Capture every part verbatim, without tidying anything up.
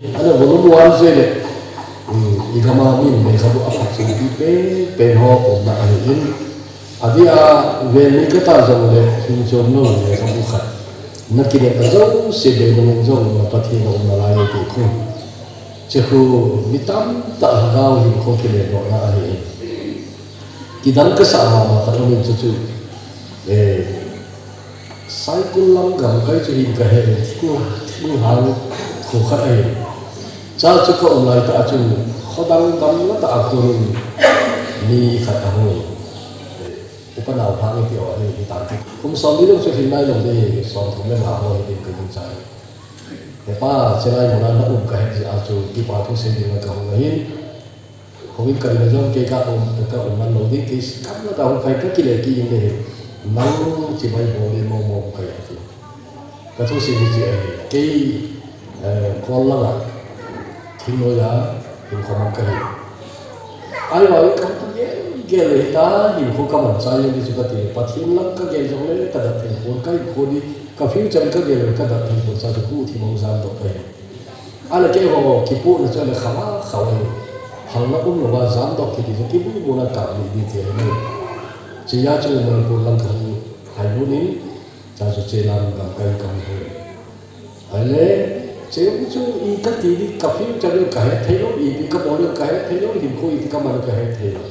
Ana volume one se le, um, i gam a min lekhabu aphatchompi pen pen ho umna ahin. Adia vel ni kata jongle, hin chom lou lekhabu khat. Na kinepna jouse beidongin jong na Pathen a um nalai ti khu. Hiche khu mi tamtah lhagao hinkho kile dohna ahin. Kidang kasah mama khat umin chu chu. Eh, Saikul lam gamkai chu hin kahe, thinglhang, thinglhang kho khat ahi. Cha chu ka um lai tah a chun, khodang gamla tah a konin mi khat ahung. Upa Naolhang iti aw ahi, hitan ti. Kum som ni lung chu hin nai lou ding, som thum le nga ho hi ding ka ding chai. He pa, chilai muna na um kahe jeh a chu, kipa thu sei ding ka hung ahin. Houin ka ding a jong kei ka um, ka um man lou ding, kei kam la ka hung kai ka kile kit in le. Nang chibai bol le mo mo kai ati. Ka thu sei hi chi ahi. Kei, eh, kol langa, thingnoi a, hinkho mang kahi. Ahivangin ka gel, gel le hita, hinkho ka man chai in ti chu kati. Pathen lam ka gel jong le, ka dat thei pon, ka hinkho di, ka future ka gel le, ka dat thei pon, cha chu pu thi mo jan doh kahi. Ahile keiho kipohna chu ahile kha a kha ahi. Halna umlouva jamdoh kiti chu kimu muna kap ni di ti ahi. Chea chu Manipur lang kahung lhai lut in, cha chu chelam gamkai kahung lhai. Ahile, che chu i kati di ka future jong kahet thei lou, ipi kabol jong kahet thei lou, hinkho iti kaman kahet thei lou.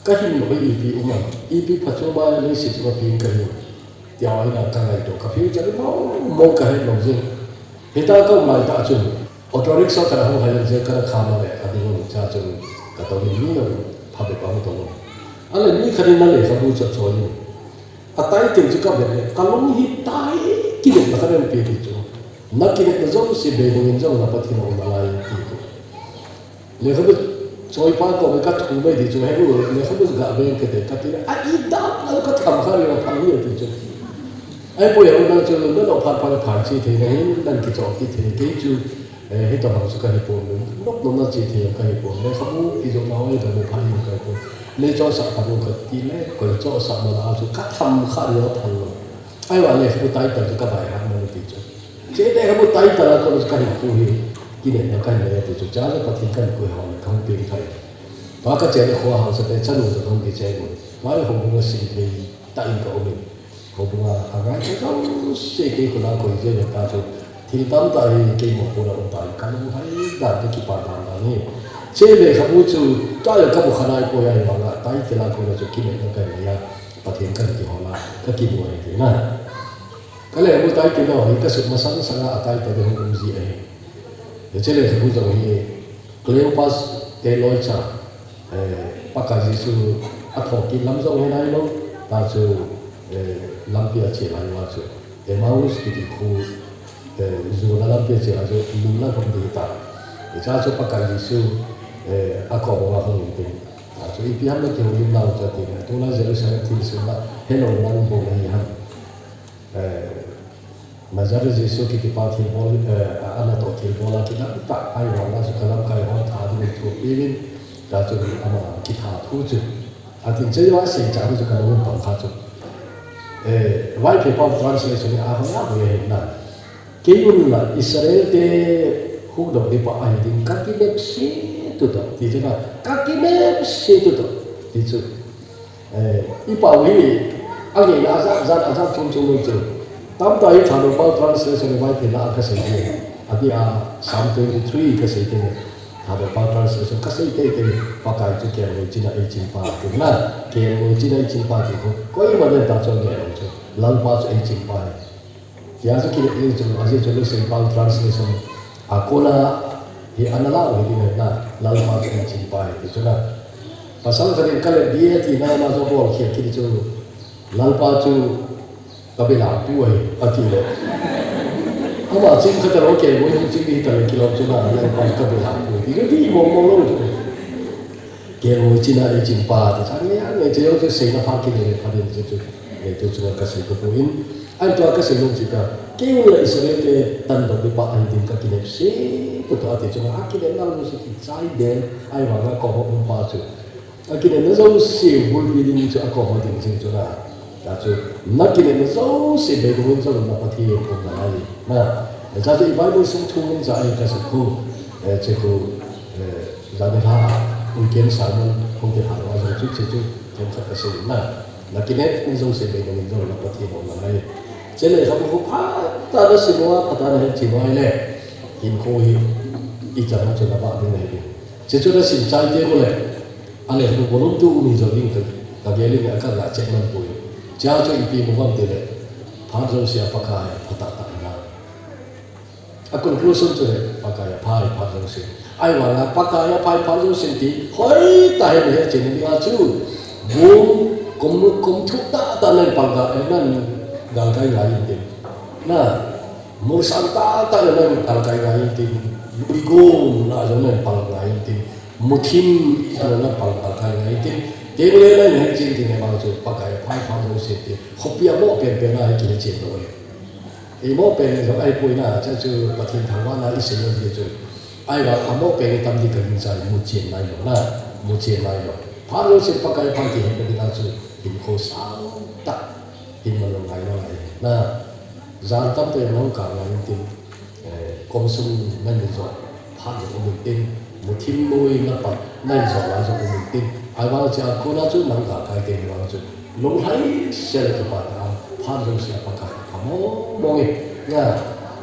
Ka hin lou hi ipi um am, ipi phatchom a leiset chunga peng kahi, tia ahina ka ngaito, ka future mo mo kahet lou jing. Hita ka um lai tah chun, auto rickshaw kana hung hai jeng, kana kham a le, ading un cha chun, ka toh in mi jong phabep a hung toh un. Ahile mi khat in na lekhabu chu achoi in. A title chu ka vet le, ka lung hi tai, kinepna khat in pe ti chu. Na kinepna jouse beidongin jong na Pathen a um nalai ti chu. Lekhabu choipa koma ka thum mai ti chu, he u, lekhabu ga ve kate, kati le, a i dap la ka tham kha le, tham hi ti chu. Ahipoi, he u nang chu, na lo phat phat phat che thei na hin, nang kichop kit thei kei chu, eh, hitobang chu kahi pon, nop nop na che thei kahi pon, lekhabu kijopna ho hi kamu phat hi kahi pon. Nei chosah kamu kati le, koi chosah mo la chu, ka tham kha le, tham lo. Ahivang lekhabu title chu ka by heart man ti chu. Che lekhabu title a kon chu ka hinkho hi, kinepna kahin nei ti chu, cha le Pathen kahin koi ho le, kahung peng thei. Tua kache le kho haosate chanu chu kahung kichen un. Tua le houbung a sim thei tah in ka um in. Houbung a angaicha jouse kei khut a koi jeng le ta chu. Thil tamtah hi kei mopohna um tan, ka lunghai dan, ka kipa dan dan hi. Che lekhabu chu, tua le kamu kha naipoi ahivanga, title a kon chu kinepna kahin nei a, Pathen kahin kihol a, ka kimu ahi ti na. Ka lekhabu title ho hi ka sut masang sanga a title ho um ji ahi. Hiche lekhabu jong hi Cleopas te loicha, eh, Pakai Jesu a thokit lam jong hi nailou, ta chu, eh, lampi a che lai uva chu Emmaus kiti khu, eh, jona lampi a che lai chu lungna hung di ta. Hicha chu Pakai Jesu, eh, a kom uva hung in tin. Ta chu ipi ham na kihoulim nau chu ati le, tuna Jerusalem thilsoh na helou na um bou ahi ham. Eh, Nazareth Jesu kiti pa thilbol, eh, a, anatoh thilbol a kidang tah ahivanga chu ka lamkai hon tha dingin thu apeuvin, ta chu ama kitha thu chu. Atin che uva sei cha chu ka lung tong kha chu. Eh, Vaiphei pau translation a hoi a hoi ahi na. Kei un la Israel te huhdoh dipa ahi ding ka kinep se tutoh. Ti chu na, ka kinep se tutoh. Ti chu. Eh, i pau hi, a ngeina a jat jat, a jat chom chom lou chu. Tamtah hi Thadou pau translation Vaiphei la a ka sei hi. Adia Psalm twenty-three ka sei te. Thadou pau translation ka sei te te. Pakai chu kelngoi china ei chin pa ti na. Kelngoi china ei chin pa ti ko. Koima den ta chu nge lou chu. Lalpa chu ei chin pa hi. Tia chu kinep leng chu, ajeh chu Lusei pau translation a kona hi ana la u hi ding ahi na, Lalpa chu ei chin pa hi ti chu na. Pasal khat in ka let ding e ati na, ama chu bol khel kit chu, Lalpa chu ka belam pu ahi, ati le. Ama ching khat a lo kelngoi hung ching ding hi ta le kilom chu na, Lalpa chu ka belam pu ahi ti, ka ti mong mong lou chu. Kelngoi china ei chin pa ti chu, ange, ange, che jong chu seina pha kile le pha ding chu chu. Eh, tu chunga ka sei ko poi. Ahin tua ka sei nom chu ka, kei un la Israel te tandoh dipa ahi ding ka kinep se, tua tua ti chunga, a kinepna lungset kichai den, ahivanga kom a um pa chu. A kinepna jouse bulpi ding chu a kom a ding jing chu na. Ta chu, na kinepna jouse beidongin jong na Pathen um nalai. Na, Chate i Bible sung thu min cha ai ka sa khu, eh, che khu, eh, jani ha, weekend sermon hung te ha wa jong chu che chu, themkhat ka sei na. Na kinet ni jong sei be ni jong na Pathen hou na ngai. Che le ka khu pha ta na si wa, pha ta na he chi wa le. Hinkho hi, i cha na chu na ba ni na hi. Che chu na sim chai te khu le. A le khu volume two ni jong ding ka, ka ge le ka la check man poi. Cha chu ipi mo bang te le. Pha jong sia Pakai, pha ta ta na. A conclusion chu he, Pakai a phai phat jouse. Ahivanga Pakai a phai phat jouse ti, hoitah in he chen ding a chu. Bung, kum, kum thuk tahtah nan pal ga, eh, nan galkai ngai in tin. Na, mun sang tahtah nan galkai ngai in tin. Lui gum na jong nan pal ngai in tin. Muthim jong nan pal, galkai ngai in tin. Teng le nan he chen tin he bang chu, Pakai a phai phat jouse ti. Khopi a mo pen pen a he kichen ding ahi. Imo pen jong ahipoi na, cha chu Pathen thangvahna i sei lou ding chu. Ahivang amo pen i tam ding ka gingchai, muchen nai lou na, muchen nai lou. Phat lou sin Pakai phat ti hen ka ding a chu, hinkho sang tah, hin man lou ngai lou ngai na. Jan tam te lou ka ngai tin, eh, kom sung nan ni jo. Phat jong um intin, muthim noi na phat, na in jong lai jong um intin. Ahivang chia kona chu nang galkai te vang chu. Lunglhai sel kipa ta, phat jouse a Pakai pha mong mong e. Ya,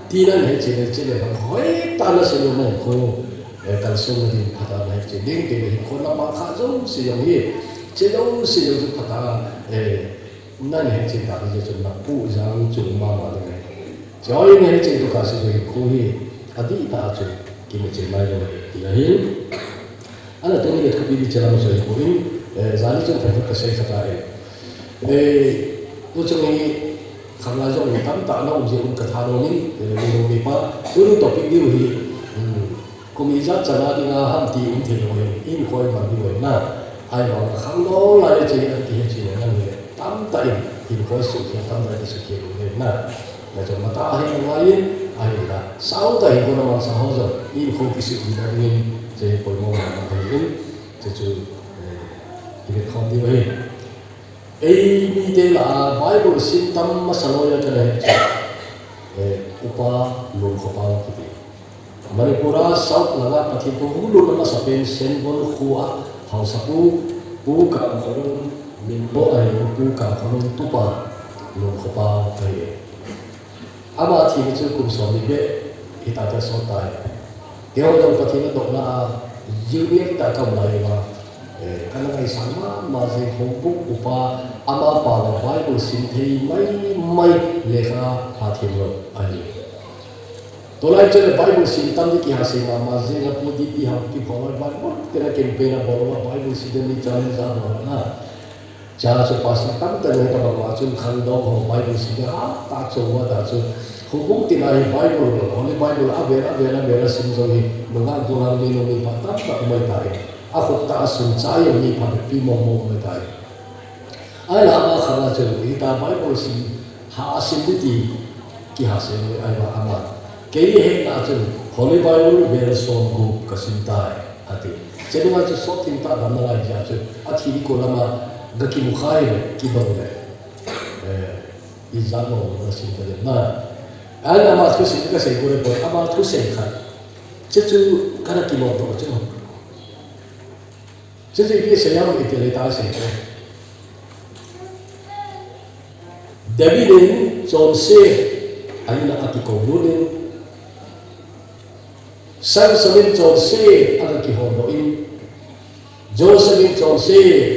ti nan he che le, che le, hoitah na sei lou na khu. Eh, kalson na ding phat a na he che ding, te le hin kona pa kha jouse jong hi. Che jouse jong chu phat a, eh, Nan he chen ta ding chu na pu jang chu mama ding ahi. Choi na he chen tu ka se chu khu hi, adihtah chu kimu chen mai lou ti ahi. Ana tuni le thupi ding chen lam chu hi khu in, eh, jani chun themkhat ka sei kha ta e. Eh, tu chung hi khang lai jong tamtah na um jeh un ka thanom in, eh, mi lou mi pa, tuni topic ding hi, hmm, Kum ijat chan a dinga ham ti um thei lou ahi, in koi man ding ahi na. Ahivang a khangdong lai le che an ti he che le nang le. Tamtah in, in koi sukhe, tamtah in sukhe lou ahi na. Na jong mata ahi ngai in, ahi na. Sao tah in kona mang sa ho jong, in koi kisukhe na ding in, che poimo man na ahi in, che chu, eh, i vet khom ding ahi. Eimite lah a Bible sim tam masa loi a kana he chu, eh, Upa Lungkhopal kiti. Manipur a South langa Pathen thu hung lutna masa pen Sengon khua haosapu Pu Kamkholun, min bou ahi Pu Kamkholun tupa Lungkhopal ahi. Ama thina chu kum som ni beh hita ta sot tai. Keiho jong Pathen a dohna a, union ta ka um lai uva, eh, kana ngaisang mama jing houbung upa, amapa a Bible sim thei mai mai lekha pha them lou ahi. Tulai chun Bible sim tam ding kiha sei mama jing a, Pu D P Haokip ho Bible, tena campaign a bol uva Bible sim ding challenge a bol uva. Cha chu pastor tamtah in ka bang uva chun khangdong ho Bible sim ding hatah chom uva tah chu. Houbung tin a hi Bible, Holy Bible a vel, a vel, a vel a sim jong hi, nungah gollhang mi, nungah mipa tamtah um ahi tai. A khut tah a sum chai jong mi phabep pi mong mong um ahi tai. Ahila ama khang a chun, hita Bible sim, ha a sim ding ti, kiha sei uve, ahivang ama. Kei hetna a chun, Holy Bible vel som gup ka sim tai, ati. Chenu a chu sot thim tah damna lai jeh a chu, athi ding kon lama ga kimu khai le, kidong le. Eh, ijat mo ga sim ta le na. Ahila ama thusim ka sei ko le poi, ama thusei khat. Che chu kana kinom doh chu. Che chu ipi sei ham iti le ta sei ko. David in chonse a in a kikou lut in, Samson in chonse a kihoudoh in, Joseph in chonse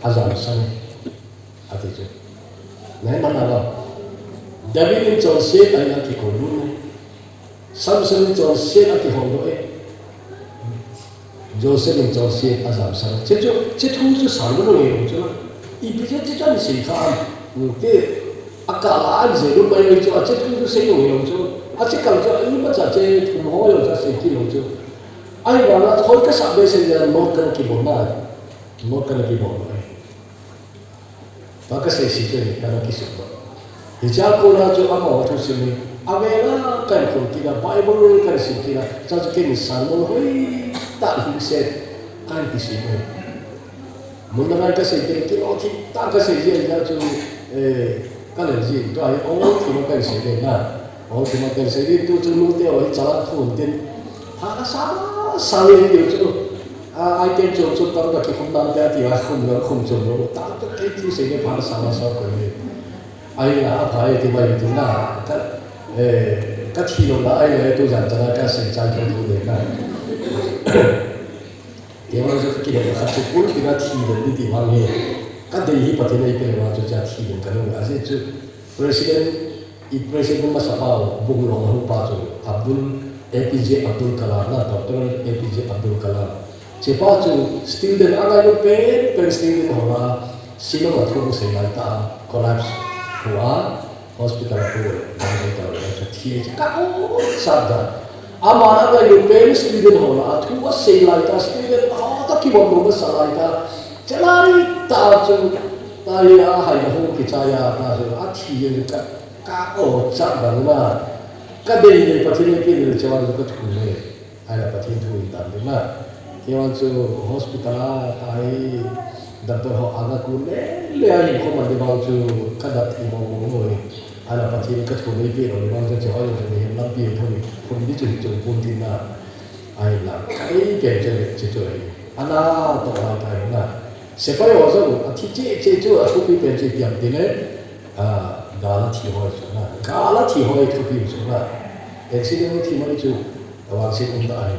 a jamsang in, ati chu. Nai man a lo. David in chonse a in a kikou lut in, Samson in chonse a kihoudoh in, Joseph in chonse a jamsang. Che chu, che thu chu sang lou nge lou chu. Ipi che che chan sei kha am. Te a ka la an je lou pai chu, a che thu chu sei lou nge lou chu. A che kal chu, imacha che thum ho jong cha sei kit lou chu. Ahivang a hoi ka sa be sei le note kana kibol na. Note kana kibol na. Tua ka sei sese hi kana kisukdoh. Hichea kona chu amaho thusim hi, avel a kahin khol kit a, Bible kahin sim kit a, chua chu kei sermon hoitah lhingset kahin kisim e. Mun dang a ka sei kit a, kilo thip tah ka sei jeh a chu, eh, ka lel jin, tua hi ol thim a kahin sei le na. Aw, tima tel sei di tu chu nu te aw, i chala thu tin. Pha ka sa, sa le di chu. A, ai tem chu chu tam ka ki khum dan te ti a khum lo, khum chu lo. Ta tu kai ti sei le pha ka sa ma sa ko ni. Ai la, a pha e ti mai tu na. Ka, eh, ka thi lo na ai le tu jan chala ka sei chai ko tu le na. Tia chu ka kile khat chu pul pi ka thi den ni ti vang hi. Ka dei hi Pathen ei pe le vang chu cha thi den ka lo. A je chu President, i President masa pa, bung long hu pa chu Abdul, A P J Abdul Kalam na, Doctor A P J Abdul Kalam. Che pa chu student a ngai lo pen, pen student ho la, Shillong a thu sei lai ta, collapse hu a, hospital a pu, hospital a pu, thi, ka o, sa da. Ama na ngai lo pen student ho la, a thu a sei lai ta, student ho ta ki bom lo sa lai ta. Che lai ta chu, ta hi a hai ho ki cha ya ta chu, a thi ye ka, ka o cha da na. Ka dei dei Pathen ei pe le che wa ka thu le. Ai la Pathen thu in tan ding na. Keiman chu hospital a tai, doctor ho aga kun le, le a hin khoman ding vang chu ka dat i mo mo mo hi. Ai la Pathen ka thu nei pe lo ding vang chu che hoi lo ni hem lampi thon ni. Phun ni chu hi chu pun tin na. Ai la, kai ke che che chu hi. Ana to ai tai na. Sepai ho jong, a thi che che chu a thupi pen chu ipi ham ti le, a, gal a thi hoi chu na. Gal a thi hoi thupi chu na. Accident a thi mai chu, a vang sin um ta ai.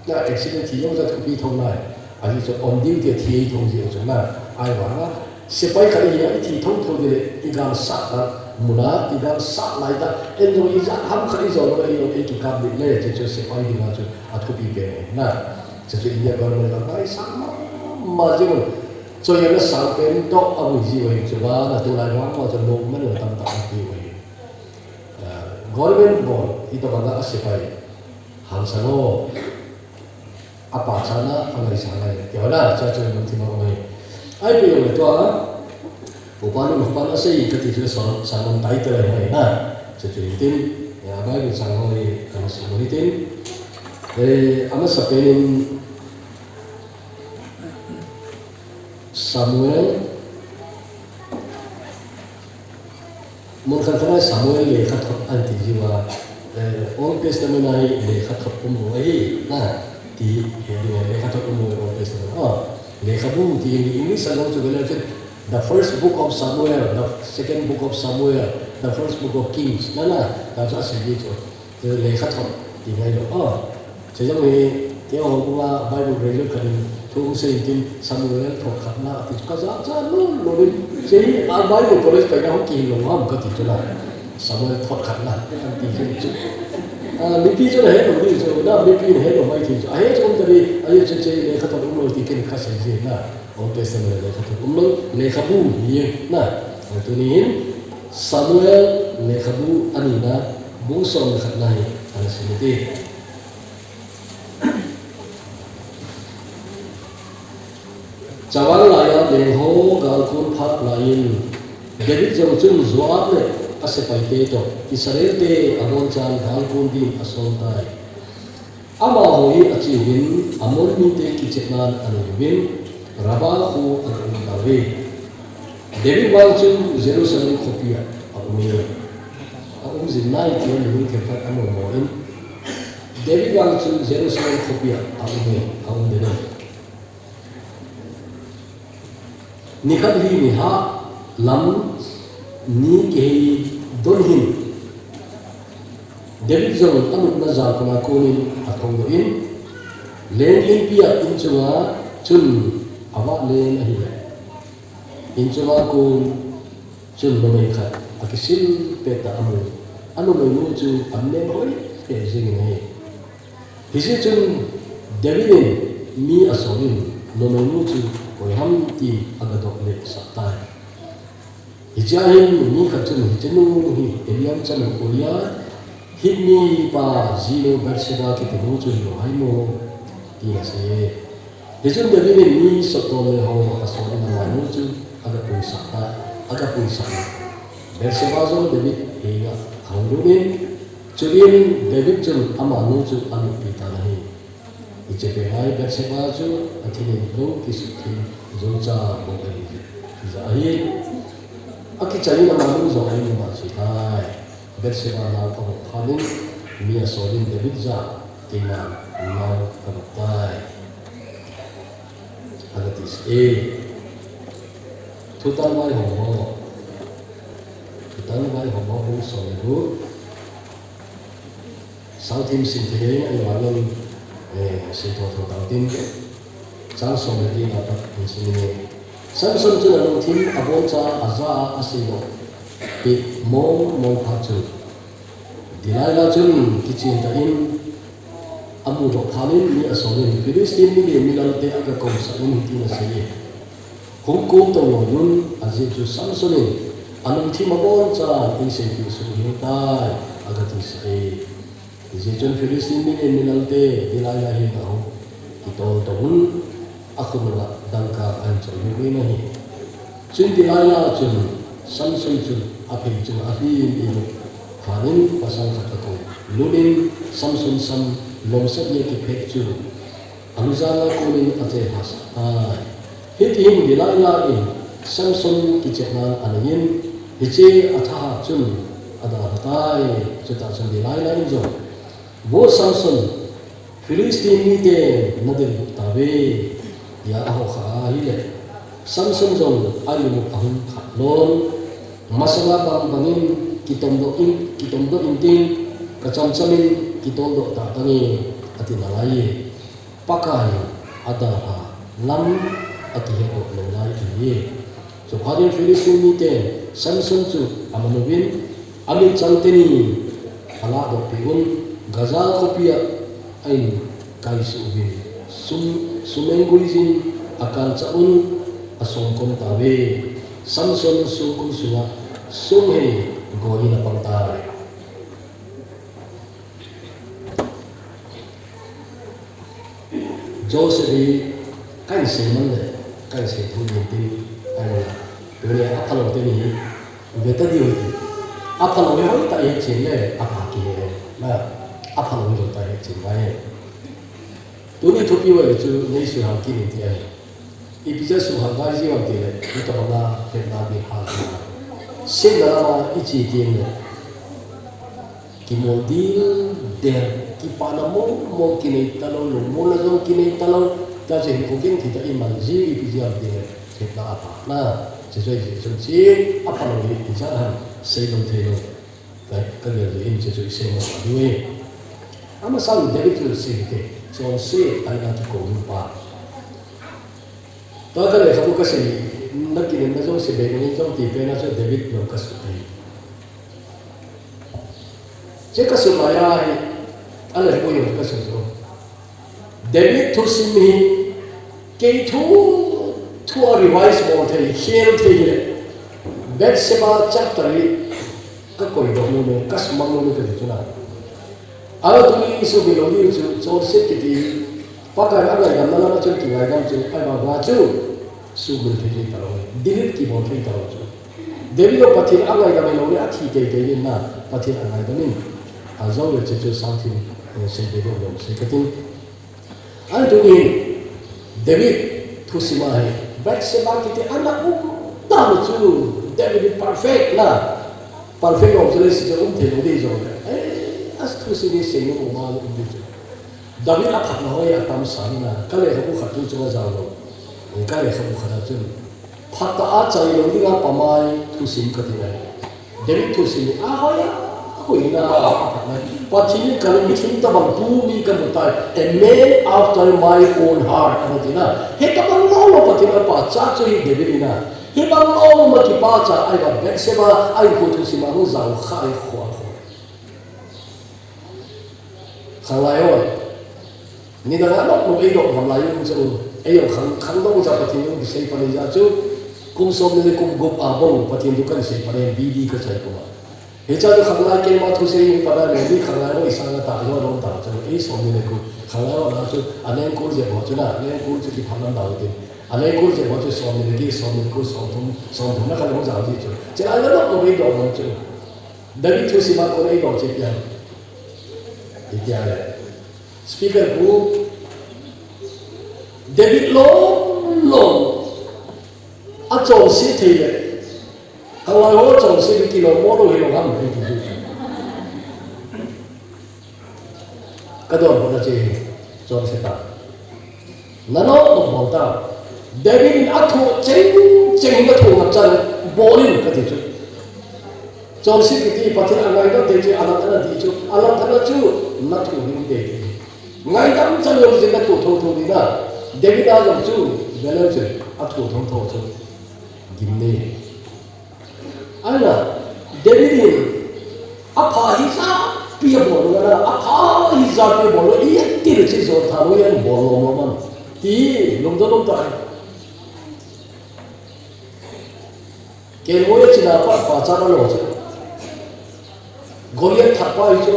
Na accident thi jong ja thupi thong nai. A hi chu on duty a thi ei thong ji chu na. Ai vang na. Sepai khat hi a i thi thong thong ti le, i gal sat ta, mun a, i gal sat lai ta. En jong i ja ham khat i jo lo, i lo, i ki kap le, che chu sepai ding a chu a thupi pen na. Che chu India government a bai sang ma, ma ji mo. Choi a na sang pen doh a vui ji uve chu ba, na tulai vang ma chu lom man tam ta ti uve. Ah, government bol, i to banga a sepai. Hangsan ho. A pachatna, a ngaisang ngai. Ti ho la, cha chu mun ti ma uve. Ai pe uve tua. Upa nu, upa na sei ka ti chu sa, sa mon tai te lai na. Che chu tin. Ya, Bible sang ho ni, ka sa mo ni tin. Eh, ama sa pe nin Samuel, mun khat khat a Samuel lekhathot an ti jiu a, eh, Old Testament a hi lekhathot um lou ahi, na, ti, eh, lekhathot um lou Old Testament. Ah, lekhabu ti English a lou chu vele chu, the first book of Samuel, the second book of Samuel, the first book of Kings, na, na, ta chu a sei ji chu. Lekhathot ti ngai lou. Ah, che jong hi, keiho bung a Bible graduate khat in thu hung sei in tin Samuel thot khatna ti chu ka ja ja lou lou in. Che hi a Bible college pai na hung kihil lou ham ka ti chu la. Samuel thot khatna, an ti chu chu. Ah, mipi chu na he lou di chu, na mipi na he lou mai ti chu. A he chu um ta di, a he chu che lekhathot um lou ti ken ka sei ji na. Old Testament lekhathot um lou, lekhabu hi na. Tuni hin Samuel lekhabu a nina bung som le khatna hi ana sim u hite. Chuvang laiya leng ho gal kon phat laiyin, David jong chun Joab le a sepaite toh Israel te abonchan gal kon din asol tai. Amaho hi ache uvin, Ammon mite kichepnan anei uvin, Rabah kho a um tauve. David vang chu Jerusalem khopi a aum e. Aum jing nai ti a mi themkhat anom mo in. David vang chu Jerusalem khopi a aum e, aum den e. Nikhat hi niha lam ni kihei don hin David jong anopna jalkhun a konin athongdoh in, leng inpi a inchunga chun avah len ahile, inchunga kon chun numei khat akisil pet a amu. Anumeinu chu aneng hoi peh jengin ahi. Hijeh chun David in mi asol in, numeinu chu koi ham ti agadoh lheh sah tai. Hichea hin mi khat chun hichenu hi Eliam chanu Uriah, Hit mipa jinu Bathsheba kitinu chu hilou ham, tin asei e. Hichun David in mi sottom le ho asol in amanu chu agapui sah tai, agapui sah tai. Bathsheba jong David henga ahung lut in, chuin David chun amanu chu aluppi tan ahi. Hiche pet lai Bathsheba chu athil in lou kisuttheng jou cha bou ahi. Hijeh a hi akichai in amanu jong ahin um a chu tai. Bathsheba nau kavop phat in, mi asol in David jah a, keiman nau kavop tai, ati e. Thutang vaihom ho, Thutang vaihom ho bung som le gup. Sao thim sim thei a, ahivangin, eh, sei thotho tau tin. Chang som le get a pat hin sim inge. Samson chun alungthim aboncha ajah a aseidoh peh mong mong phat chun, Delilah chun kichen tah in amudoh phat in mi asol in, Philistine mi le milalte aga kousah in hitin asei e. Hung kom tou loi un, ajeh chu Samson in alungthim abonchan eiseipeh soh hih tai, aga tisah e. Hijeh chun Philistine mi le milalte Delilah henga hung kitol tou un, akhut uva dangka ahin choi hih in ahi. Chuin Delilah chun Samson chu aphei chunga alim in phat in pasal khat akou lut in Samson sam lomsat in akiphek chu alujang a kon in ache lhasah tai. Hiti hin Delilah in Samson kichepna anei in, hiche athahat chun adalha tai. Chutah chun Delilah in jong, Vo Samson, Philistine miten nadel tauve, tia ahokhah ahile, Samson jong a-imuh ahung khat lon, masanga bang bangin kitomdoh in, kitomdoh intin, kachamchamin kitoldoh tah tange, ati nalai e. Pakaiyin adalha lam akihetdoh lou lai ahi. Chuphat in Philistine miten Samson chu aman uvin, amitchang teni alahdoh peh un, Gaza khopia ahin kaisuh uvin, sum, sum-eng guijin akanchah un, asongkom tauve. Samson songkom sunga songhei goiyin apang tai. Joseph hi kahin sei man le, kahin sei thou ding tin, ahi la. Tuni a aphalou teni hi, veta diu hite. Aphalou hi hoitah a ihet chen le, apha kihe. Na, aphalou hi hoitah a ihet chen ahi. Tuni thupi uva chu, neisui hang kit in ti ahi. Ipi jeh a suhal ngai jiu ham tile, hitobanga hetna ding hal ding. Sehna lama iche teng le, kimol dildel, kipana mong mong kinei talou, lungmonna jong kinei talou, tia chu hinkho genthei tah a iman jiu ipi jeh ham tile, hetna apha na, chuche chu iche chun chu, aphalou hi ijat ham, seilou theilou. Ka, kagel jeh in chuche chu isei nom diu ahi. Amasan David chu sei hite, chonset a kikouna pa. Tua ka lekhabu kasei, na kinepna jouse bei nung in jong ti pen a chu David jong kasuh ahi. Che kasuh lai ahi, a lekhabu jong kasuh jo. David thusim hi, kei thu, thu a revise bol thei, khel thei le. Bathsheba chapter hi, kakoi doh nom e, kasumang nom e kati chu na. Ahi tuni isumil lou diu chu, chonset kiti, Pakai a ngaidamna lama chun kingaidam chu, ahivanga chu, sumil thei thei talou, delete kibol thei talou chu. David jong Pathen a ngaidam hilou le, athi teitei in na, Pathen a ngaidam in, ajou le che chu sao thim, eh, sei be lou lou, sei katin. Ahi tuni, David thusim a hi, Bathsheba kiti ana um dan chu, David hi perfect na, perfect lou chu leiset a um thei lou ding jong le. Eh, a thusim hi sei nom um a um ding chu. David aphatna hoi atam sah in a, ka lekhabu khat tu chunga jao lou. Eh, ka lekhabu khat a chun, phatah a chailou dinga pamai thusim kati ahi. David thusim hi ahoi a, ahoi in a, aphatna. Pathen in kalungthim tobang pu mi kamu tai, a man after my own heart, ati na. Hitobang lolo Pathen a pachat chu hi David in a. Hibang lolo ma kipachat, ahivang Bathsheba, ahi khu thusim a hung jao kha ahi khu a khu. Khanglai ho. Nidang a nop nop eidoh ngam lai um chu. Eiho khang, khangdong jeh a Pathen in kisei pan ahi jeh chu. Kum som ni le kum gup a bou Pathen thu kahin sei pan ahi, B D kachai kum a. Hiche chu khanglai keima thusei hi pan a le, mi khanglai ho isang a tah lou lou tah chu. Ei som ni le gup. Khanglai ho na chu, a lengkul jep ho chu na, lengkul chu kiphat lam dau tin. A lengkul jep ho chu som ni le get, som ni le gup, som thum, som thum na kha lou jao ji chu. Chulai a nop nop eidoh ngam chu. David thusim a kon eidoh cheh pian. Itia le. Speaker pu, David lom lom. Achonset thei le. Khanglai ho chonset kilom mo lou hilou ham, eiti chu. Ka donbutna chu hi, chonse ta. Nano, nabol ta. David in athu cheng cheng hin athu ngap chan bol in kati chu. Chonse kiti Pathen in angaidam te chu, alam ana di chu, alam ana chu, nathu ding te. Ngaidam chan lou jeh in nathu thotho ding na. David a jong chu, veleu chu, athu thotho chu. Gimnei. Ahinla, David in, apha hijat pi abol lou na, apha hijat pi abol lou, iti le chu jong tha lou in bol lou lou man. Ti, lungdon lou tai. Kelngoi a china pa, pa cha na lou chu. Goliath thahpa hi chu,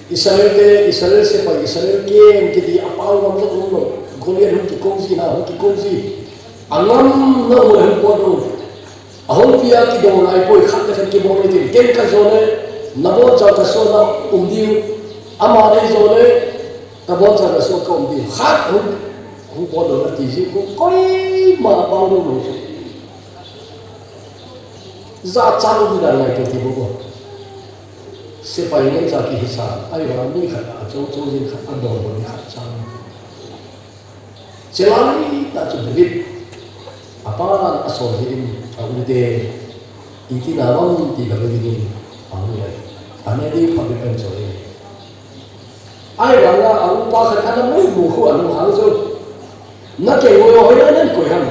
Israel te, Israel sepai, Israel kem kiti a pao ngam lou lou. Goliath hung kikou ji na, hung kikou ji. Angam na um le hung pot lou. Ahung pia kidong lai poi khat le khat kibol le tin. Ken ka jo le, na bol cha ka so na um diu. Ama nei jo le, ka bol cha ka so ka um diu. Khat hung, hung pot lou na ti ji. Ko koima pao lou lou. Jachat um dan ngai to ti bou bou. Sepai ngen cha kihi sa, ahivang mi khat a chou chou jin khat a dong bou ni khat cha. Chelai ta chu David. Apan asol jin a um te. Iti na lam ti ka David in a um le. Ane di pha be pen chou jin. Ahivanga a upa khat ana mu mu khu alunghang chu. Na kelngoi a hoiya nan koi ham.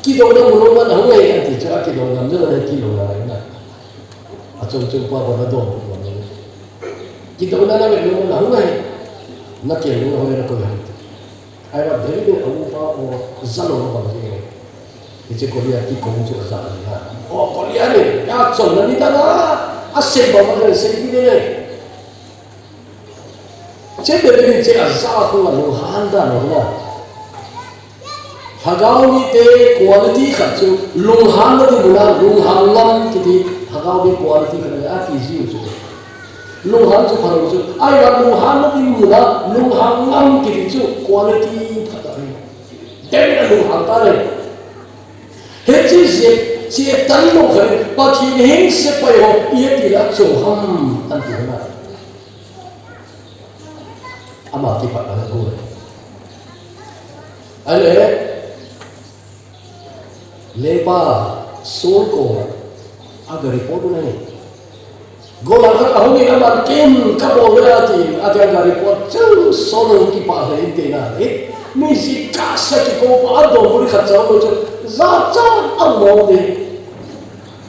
Kidouna mu lou man ahung e ati chu a kidouna mu lou na kidouna na. A chom chom pa ba na dom ko na. Kidouna na mu lou man ahung e. Na kelngoi a hoiya na koi ham. Ahivang David in a upa o jalou na bang e. Hiche Goliath kikong chu aja na. O Goliath e, ya chom na ni ta na. A sei ba ma sei ni ne. Che David in che aja khu a lunghan dan lou na. Lhagao mite quality khat chu lunghan na ding muna, lunghan lam kiti lhagao mi quality khat a ti ji u chu. Lunghan chu phalou chu. Ahivang lunghan na ding muna, lunghan lam kiti chu quality khat ahi. David a lunghan ta le. Hiche jeh, che tan lou khat, Pathen in sepai ho, iti la cho ham, an ti na. Ama kipatna ahi. Ahile, lengpa Saul koma aga report u ahi. Gollhang khat ahung in aman ken kabol le ati, ati aga report chu Saul kipah le in te na. Eh, mi ji kasa kikou pa adong bul khat chang lo chu, jachat a um de.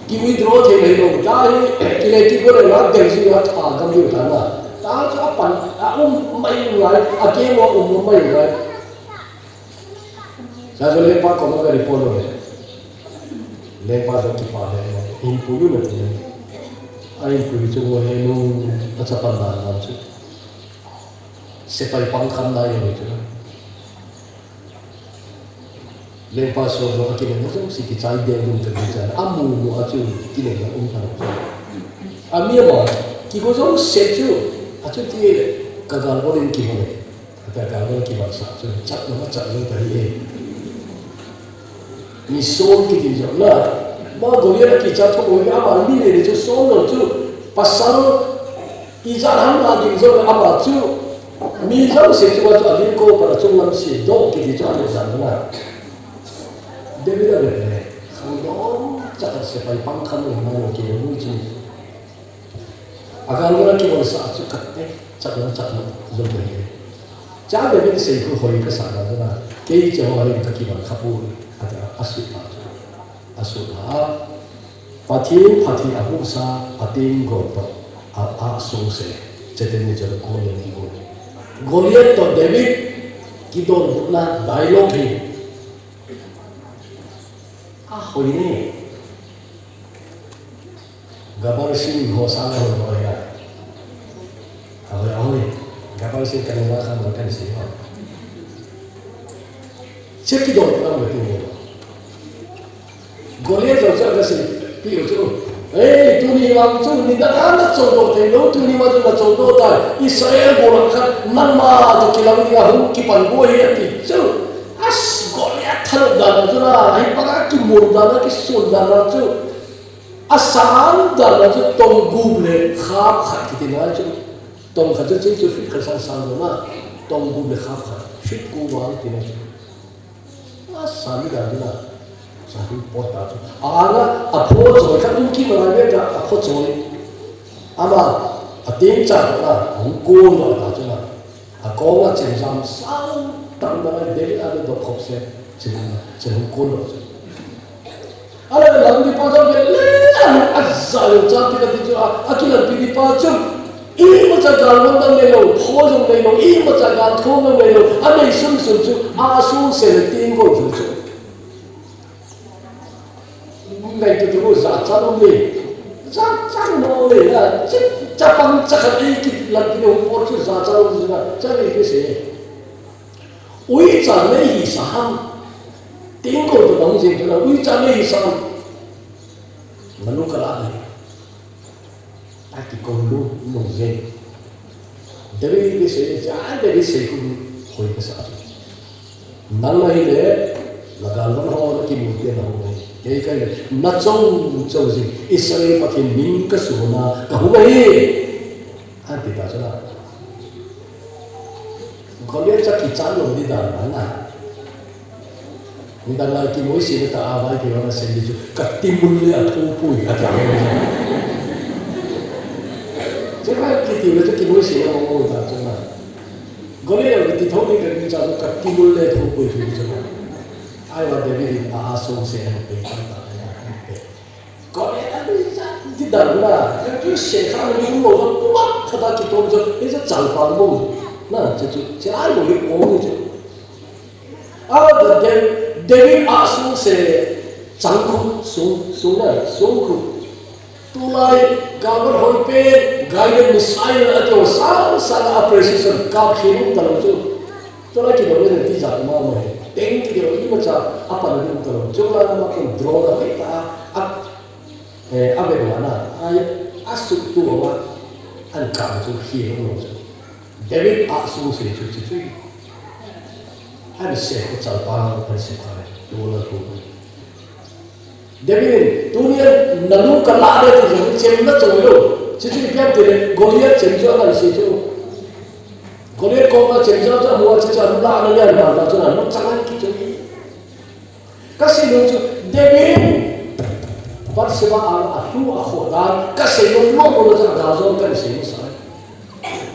Ki withdraw thei lou, ta hi, ki le ki go le la, deng ji la, tha gam diu ta na. Ta chu apan, a um mai lai, a ke mo um mai lai. Sa jo lengpa koma aga report u le. Lengpa jong kipah le, hinpui u na ti le. A hinpui chu ngo he nu, a chapang dan dan chu. Sepai pang kham nai lo chu. Lengpa Saul jong a kinepna jouse kichai ding ding ka ti chan. A mu mu a chu kinepna um tha. A mi ama, kigo jouse chu, a chu ti le, ka gal bol in kimu le. Ati a gal bol kimu sa chu, chat na ma chat na ta hi e. Mi Saul kiti jong na, ma Goliath kichat tho bol ama mi le chu Saul lo chu, pasal Ijat ham a ding jong ama chu, mi jouse chunga chu a ding ko pa chunglam se doh kiti chu a le jan na. David a vet le, khangdong chah a sepai pang kham le ma lo ke lui chu. A gal na kibol sa chu khat te, chah na chah na jong le. Cha David sei khu hoi ka sa na na. Kei che ho hin ka kibol kha pu, a ta a su pa chu. A su pa. Pathen phatthei ahusa, Pathen gol toh a, asuse, chuteng le chun Goliath kigong. Goliath toh David kidonbutna dialogue hi ahoi ne. Gabbar Singh ho sang ho ho ya. Ahoi, ahoi. Gabbar Singh kan ma kan ma kan si ho. Che kidonbutna ma kigong. Goliath jong chu aga seipeh u chu. Ei, tuni vang chu nidang a na chodoh thei lou, tuni vang chu na chodoh tai. Israel gollhang khat nangma toh kilang dinga hung kipan bou ahi ati chu. As, Goliath thanop dan a chu na, ahi banga kimol dan a, kisun dan a chu. Asan dan a chu tong gup le khap khat kiti ngai chu. Tong khat chu chu chu feet khat sang sang lo na. Tong bu le khap khat. Feet ko vang ti na chu. A sa mi dan na. Sa hu pot ta chu. A nga a pho choi khat um ki ma lai ve ta a pho choi. Ama a ting cha ta a hu ko lo ta chu na. A ko nga chen jam sang tang na lai de a le do khop se. Chen na chen hu ko lo chu. Ala lampi pa jong le, le, ala, aza lo cha ti ka ti chu, a, akilampi di pa chu. Imacha gal man dang nei lo, pho jong nei lo, imacha gal thong jong nei lo, anei sun sun chu, a sung se le ting ko sun chu. Ngai tu tu za cha lo le, za cha lo le, la, cha, cha pang cha khat ei ki lampi lo por chu za cha lo le, cha le ke se. Uicha nei hi sa ham. Ting ko to bang jing to na uicha nei hi sa ham. Manu ka la nei. A ki ko lu nung jing. David ni se cha David se ku hoi ka sa. Nang na hi le la gal van ho na ki mu te na ho nei. Kei kai le na chong chong jing. Israel Pathen min ka su na ka hu hi. Ati ta chu na. Goliath cha kichan lo di dan na na. Ni dan na ki moi si ta a vai ki na se di chu. Ka ti mun le a thu pui a ta. Che ka ki ti le chu ki moi si a mo ta chu na. Goliath ki ti tho ni ka ki cha chu ka ti mun le thu pui chu na. Ai wa David in a a so se a pe ta ta. Ko e a lui cha ti dan na, ti se kha ni mo lo ko ba kha da ki tom jo, e cha chal pa mo. Na, che chu, che ai mo ko ni chu. A da den, David a sung se, chang khu, sung, sung na, sung khu. Tulai, gal van hoi pe, guided missile a ti o sa, sa a precision, ka khi ta lo chu. Tulai ki do le ti ja ma mo he. Teng ki do imacha a pan ding ta lo. Chulai ma kon drone a ta a, eh, a ve wa na. Ai a su tu wa an ka chu khi lo lo chu. David a su se chu chu chu. An se ko chal pa an se pa. Tu la tu. David, tunia na lu ka la de ti jong chem na choi lo. Chuchu ipi ham ti le, Goliath chem chu angai se chu. Goliath koma chem chu amu a chuchu amu la ana lian ma ta chu na lu chang an ki chu. Ka sei nom chu, David, Bathsheba a, a lu a kho dan, ka sei nom nom lo chu a gal jong ka sei nom sa.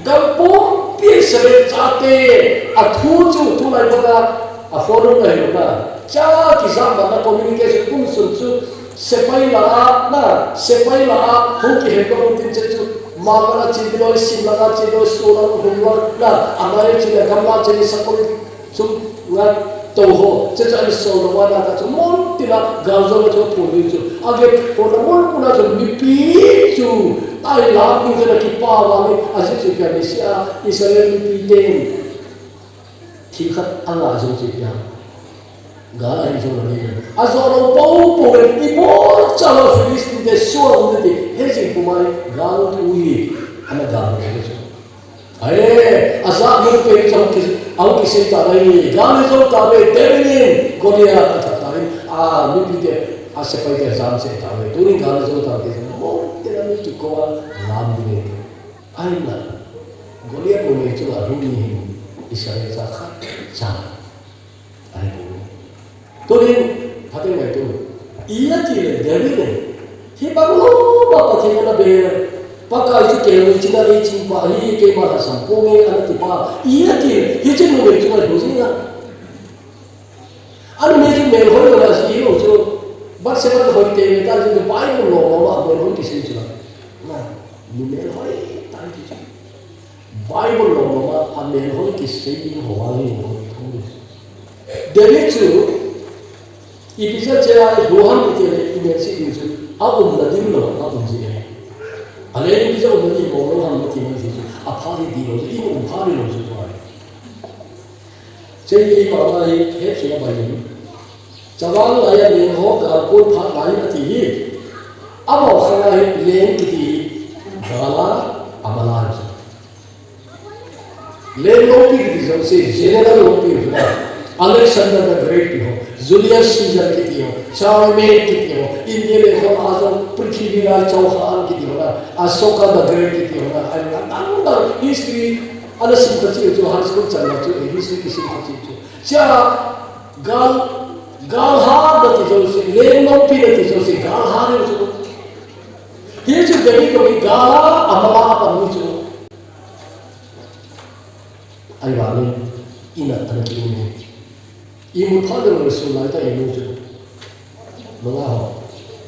Gam pumpi Israel chate, a thu chu tulai banga, a phone um ahi na. Cha kijam banga communication kum sun chu, sepai la a, na, sepai la a, hung kihen ka hung tin che chu, Mangala che diloi, Simla che diloi, Solang, Humla, na, Amai che le, Gamla che le, Sakol, Chunga to ho, che cha ni so lo wa na ka chu mon ti la gal zo lo chu pu ni chu. A ge po na mon pu na chu mipi chu. Tai la pu chu na ki pa wa ni a ji chu ka ni sia Israel mipi te. Thi khat a nga zo chu ya. Gal a hi zo lo ni. A zo lo po po ni ti po cha lo Philistine te so ni ti. He ji pu mai gal tu hi. Ana gal ni chu. Ai, a za mun pe chang ki, au ki sei ta nai, gal le zo ta ve, te ni, Goliath a ta ta ni, a, mipi te, a sepai te jam sei ta ve, tu ni gal le zo ta ve, mo, te na mi ki ko a, lam di ni. Ai na, Goliath mo me chu a lu ni hin, Israel cha kha, cha. Ai bu. Tunin, phaten ngai tu. I a ti le, David le. Hi bang lo, ba Pathen ana be. Pakai chu kei lo, china le ching pa, hi kei ma la sam, ko nge ana ti pa. I a ti le, hi chin lo le, china lo jing a. Ana me chu mel hoi lo la si lo chu. Bathsheba hoi te le ta chu Bible lo lo ma mel hoi ki sei chu la. Na, ni mel hoi ta ki chu. Bible lo lo ma, a mel hoi ki sei ding ho a hi hoi thong. David chu, ipi jeh a che a, i hu ham i ti le, i mel sei ding chu, a umna ding lo, a um ji e. A le ipi jeh a umna ding lo, lo ham i ti mai ji chu, a pha hi ding lo, i um pha ding lo chu, chu a. Che i pa ma hi, he che a bai ni. Chavang lai a mel ho, ka kol pha lai a ti hi. A mo kha lai, leng ki ti hi. Gala, a ma lai chu. Leng lopi kiti jong se, general lopi kiti na. Alexander the Great kiti ho, Julius Caesar kiti ho, Charlemagne kiti ho, India le ho a jong Prithviraj Chauhan kiti ho na. Asoka the Great kiti ho na, a, a, a, a, history, ana sim kha chu, chu high school chan na chu, history kisim kha chu chu. Sia, gal, gal ha na ti jouse, lengmang pi na ti jouse, gal ha na chu. Hichu David ko gal a, amala a pan ni chu. Ahivangin, ina ana kimu. Imu phat le sun lai tah imu chu. Nunga ho.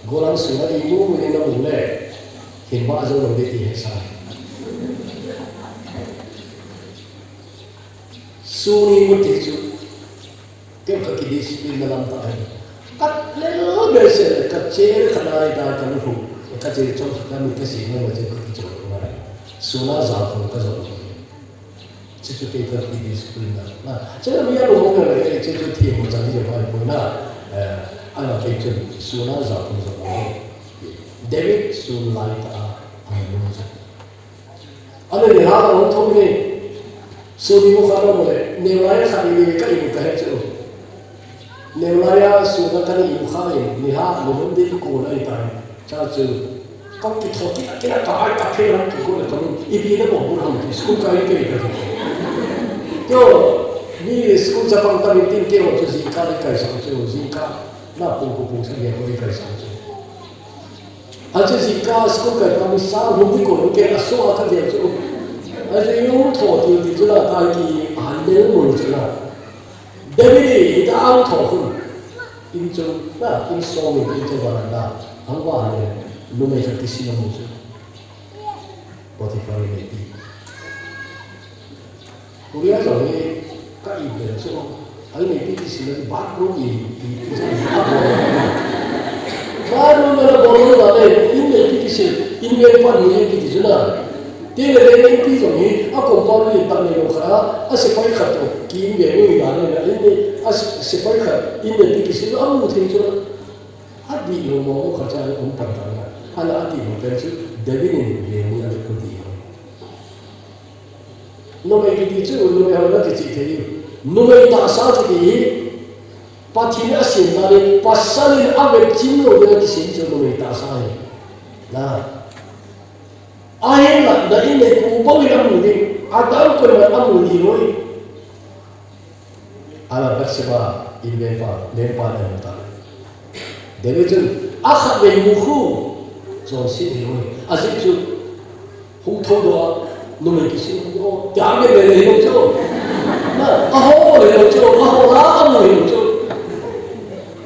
Gollhang sunga imu mu le namu le. Hinba jong lou ding ti hesa. Sun imu ti chu. Kei ka kidiscipline na lam tah ahi. Ka lel behseh le, ka che khanai ta ka lu hu. Ka che chom kha ka mi ka si na ma che ka ki chom na. Suna ja ko ka jo. Che chu kei ka kidiscipline na. Na, che mi a lu mo le, che chu thi mo chan je mai mo na. Eh, ana kei chu suna ja ko jo. David sun lai ta a, a mo chu. Ana ni ha ka hung thum ni. Suni mu kha ka mu le. Neu lai a kha ni ni ka imu ka he chu. Neu lai a su ka ka ni imu kha ni. Ni ha, ni hum di ku na i tai. Cha chu. Ka ki tho ki, ki na ka ai ka phe na ki ku na ka mu. I bi na mo bu ham ki. School ka i ke ka. Kyo, ni school chapang ka ni tin ke ho chu jingkah ni kai sang chu. Jingkah. Na pung ku pung sa ni ko ni kai sang chu. Ache jingkah school kai pa mi sang hung di ko ke aso a ka dia chu. Ache yung tho ti ti chu la ta ki a le mo chu la. David ni ta ang tho hun. In chu na in so mi in chu ba na. Ang ba ne. Numei ka ti si mo chu. Potiphar in neipi. Uriah jong hi ka imu le chu. Ai neipi ti si le bathroom i, i, i, i, bathroom le bol le, in neipi ti si, in ve pa ni ti ti chu na. Ti le le neipi jong hi, a compound ni ta ni lo kha, a sepai khat to, ki in ve ni na le, in ni, a se-, sepai khat, in neipi ti si, a mu thei chu na. A di lo mo mo kha cha um pan ta na. A la a di mo pen chu, David in ve ni a le ko di lo. Numei kiti chu, numei ho na kichih thei. Numei tahsa kiti hi, Pathen in asem dan in, pasal in avet chim lou ding a kisem chu numei tahsa hi. Na. Ahinla, na in le pu bou in amu ding, adang koiman amu ding lou. Ana Bathsheba in lengpa, lengpa in amu ta. David chun, akhatvei mu khu, chonset ahi lou. Ajeh chu, hung thoudoh a, numei kisim hung doh, tia ve le le hilou chu. Na, aho le lou chu, aho la amu hilou chu.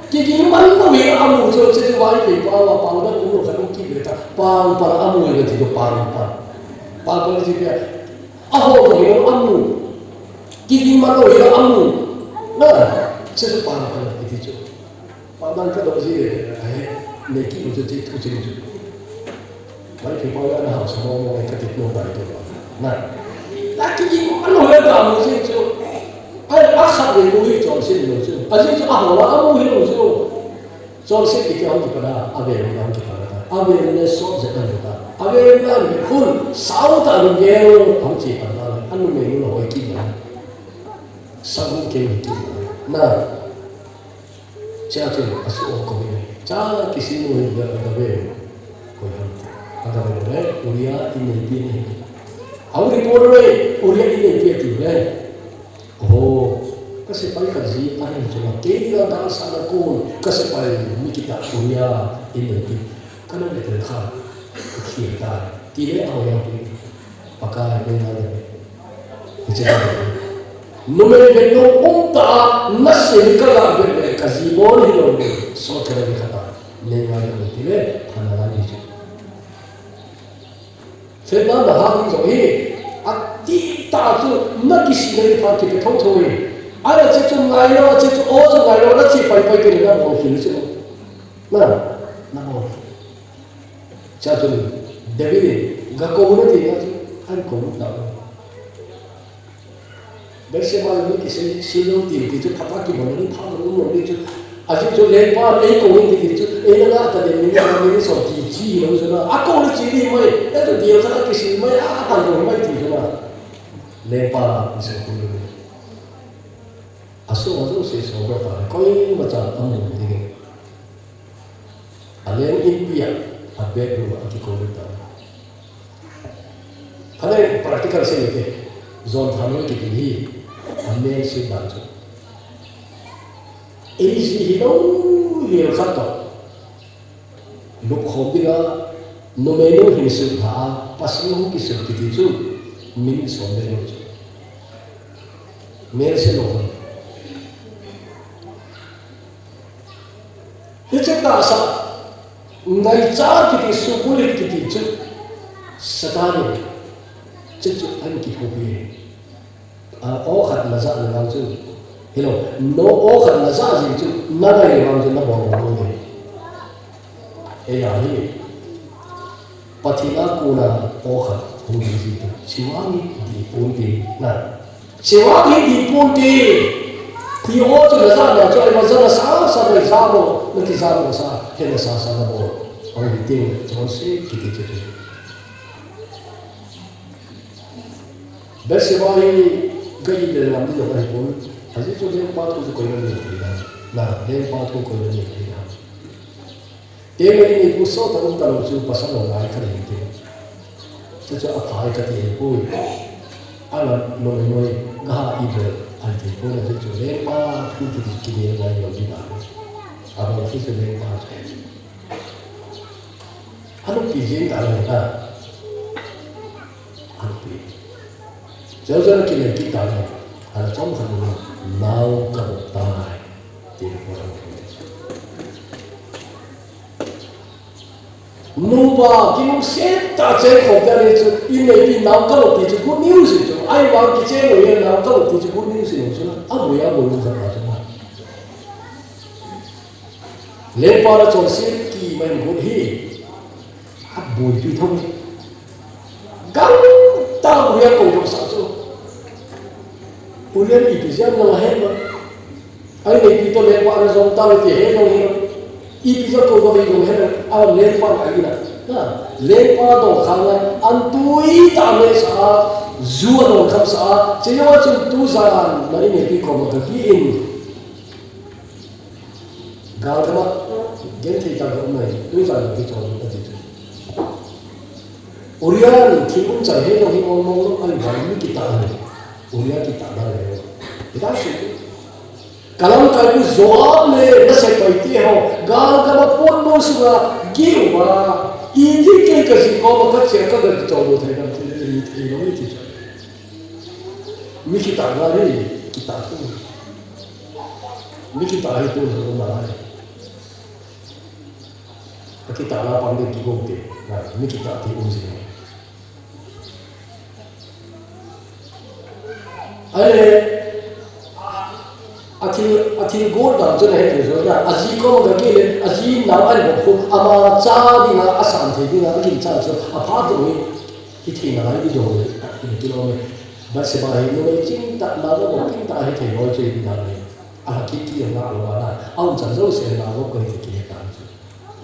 Kiging man lou hi amu chu, chu chu vai pe pa wa pa da ku lo kha ki ve ta. Pa pa amu le ti pa pa. Pa pa ji pe. Aho lou hilou amu. Kiging man lou hilou amu. Na, chu chu pa pa kiti chu. Pa man ka do ji le, ai, ne ki mo chu chu chu chu. Mai phi pa ya na ha sa mo mo ka ti no bai to. Na. Na kiging man lou le ta mo ji chu. Ai, akhatvei mu hi chonset lou chu. Ajeh chu aho la amu hilou chu. Chonset kiti hung kipan a, avel hung kipan a. Avel le sot je kan ta. Avel le an hun, sao ta lung gel, hung chi pan ta. Anu me nu hoi ki na. Sa hung ke ki na. Cha chu asu ko ni. Cha kisi nu ga ga ve. Ko ya. Aga ve le, Uriah in neipi ni. Au ri ko re, Uriah in neipi ti le. Oho, ka sepai khat ji ahin chunga, kei dinga dalsahna kon, ka sepai mi kitah Uriah in neipi, kana ve tel kha, ka khel tai, ti le a hoi a pi, Pakai neingai le ve. Hiche ka ve. Numei vet nom um tah a, nasem ka ga vet le, ka ji bon hilou le, so thela ve khat a, neingai le ve ti le, phana lai ni chu. Satan na ha ding jong hi, ati ta chu, na kisih na hi pha kipe thotho hi. Ana che chu ngai lo, che chu o chu ngai lo, na che pai pai ke na bol khin chu. Na, na bol. Cha chu David in, ga kou na ti na chu, an kou ta. Bathsheba le mi kisei, sei lou ti, ti chu phatah a kibol le ni pha lou lou ni chu. Ajeh chu lengpa ei kou in ti, ti chu, ei na la ta le ni na ni so ti chi lou chu na. A kou le chi ni mai, ei tu dia kha kisei mai, a ta lou mai ti chu na. Lengpa ni so kou lou ni. Aso, aso se so ba ta, koima cha amu ding. Aleng inpi a, abedroom a kikou ta. Phale practical sei te. Jon thanoi kiti hi. Amen sei dan chu. Easy hilou, hel khat toh. Lupkhom dinga, numei nu hin sut lha a, pasal hung kisut kiti chu, min som ve lou chu. Mel se lou. Hiche tahsa, ngaicha kiti, subulit kiti chu, Satan in, chu chu an kiphupi. A, aw khat na ja le vang chu. Hilou, no aw khat na ja jing chu, na ngai le vang chu na bol bol le. Eia hi. Pathen a kona aw khat hung ding ji chu. Chivang hi dih pon te na. Chivang hi dih pon te. Ti aw chu na ja na chu, eima ja na sa sa na ja mo, na ti ja mo sa, he na sa sa na mo. Hung ding te, chonse kiti chu. Bathsheba hi ka in le lam ding jong ahi pon. Ajeh chu lengpa thu chu koiman nei thei dan. Na, lengpa thu koiman nei thei dan. Te le ineipu sot a um talou chu pasal ho ngai kha ding te. Chu chu aphai kati ahi poi. Ala noi noi ga ha i bol ahi thei pon, ajeh chu lengpa thu kiti kiti ngai lou ding dan. Abang khi chu lengpa chu. Anupi jeng ta le na. Anupi. Jao jao na kinei kit ta le. Ala chom khat nu nao ka bol tai. Ti ko la. Nupa, kinungset tah cheng khom ta le chu, ineipi nao ka bol ti chu good news chu. Ahivang kicheng lou le nao ka bol ti chu good news chu na. Aboi a boi lou khat ta chu na. Lengpa la chonset kimai got hi. Aboipi thou. Gangtah Uriah kou jong sa chu. Uriah in ipi jeh a na he ma. Ai nei pi to lengpa na jong tao ti he jong he. Ipi jeh a kou ba he jong he. A lengpa na ina. Na, lengpa dong khang a, an tui tah le sa a, ju a dong kham sa a, che yo a chun tujan, na ineipi koma ka gih in. Gal gam a, genthei tah a um nai, tujan kichol in ati chu. Uriah in thil um chang he jong hi mong mong lou, ahivang mi kitah ahi. Uriah kitah dan ahi. Hita chu. Ka lamkai pu Joab le na sepai te ho, gal gam a potmo sunga gih uva, iti kei ka ji koma ka che ka ga kichol lou thei dan thil hi thei lou hi ti chu. Mi kitah dan hi, kitah tu. Mi kitah hi tun ho ma lai. Akitah na pang ding kigong te. Na, mi kitah te um jing. Ahile, athil, athil got dan chu na he thei jo na. Aji koma ga gih le, aji nao ahin bol khum, ama cha dinga, asan thei dinga, aginchat chu, aphat ding hi. Hithei nalai ti jong le, hiti lou me. Bathsheba hi numei chingtah, nao bol chingtah hithei lou chu hiti dan le. Alha kit kit a ngah lou a na, aumchan jouse nao bol koi ti kihe tan chu.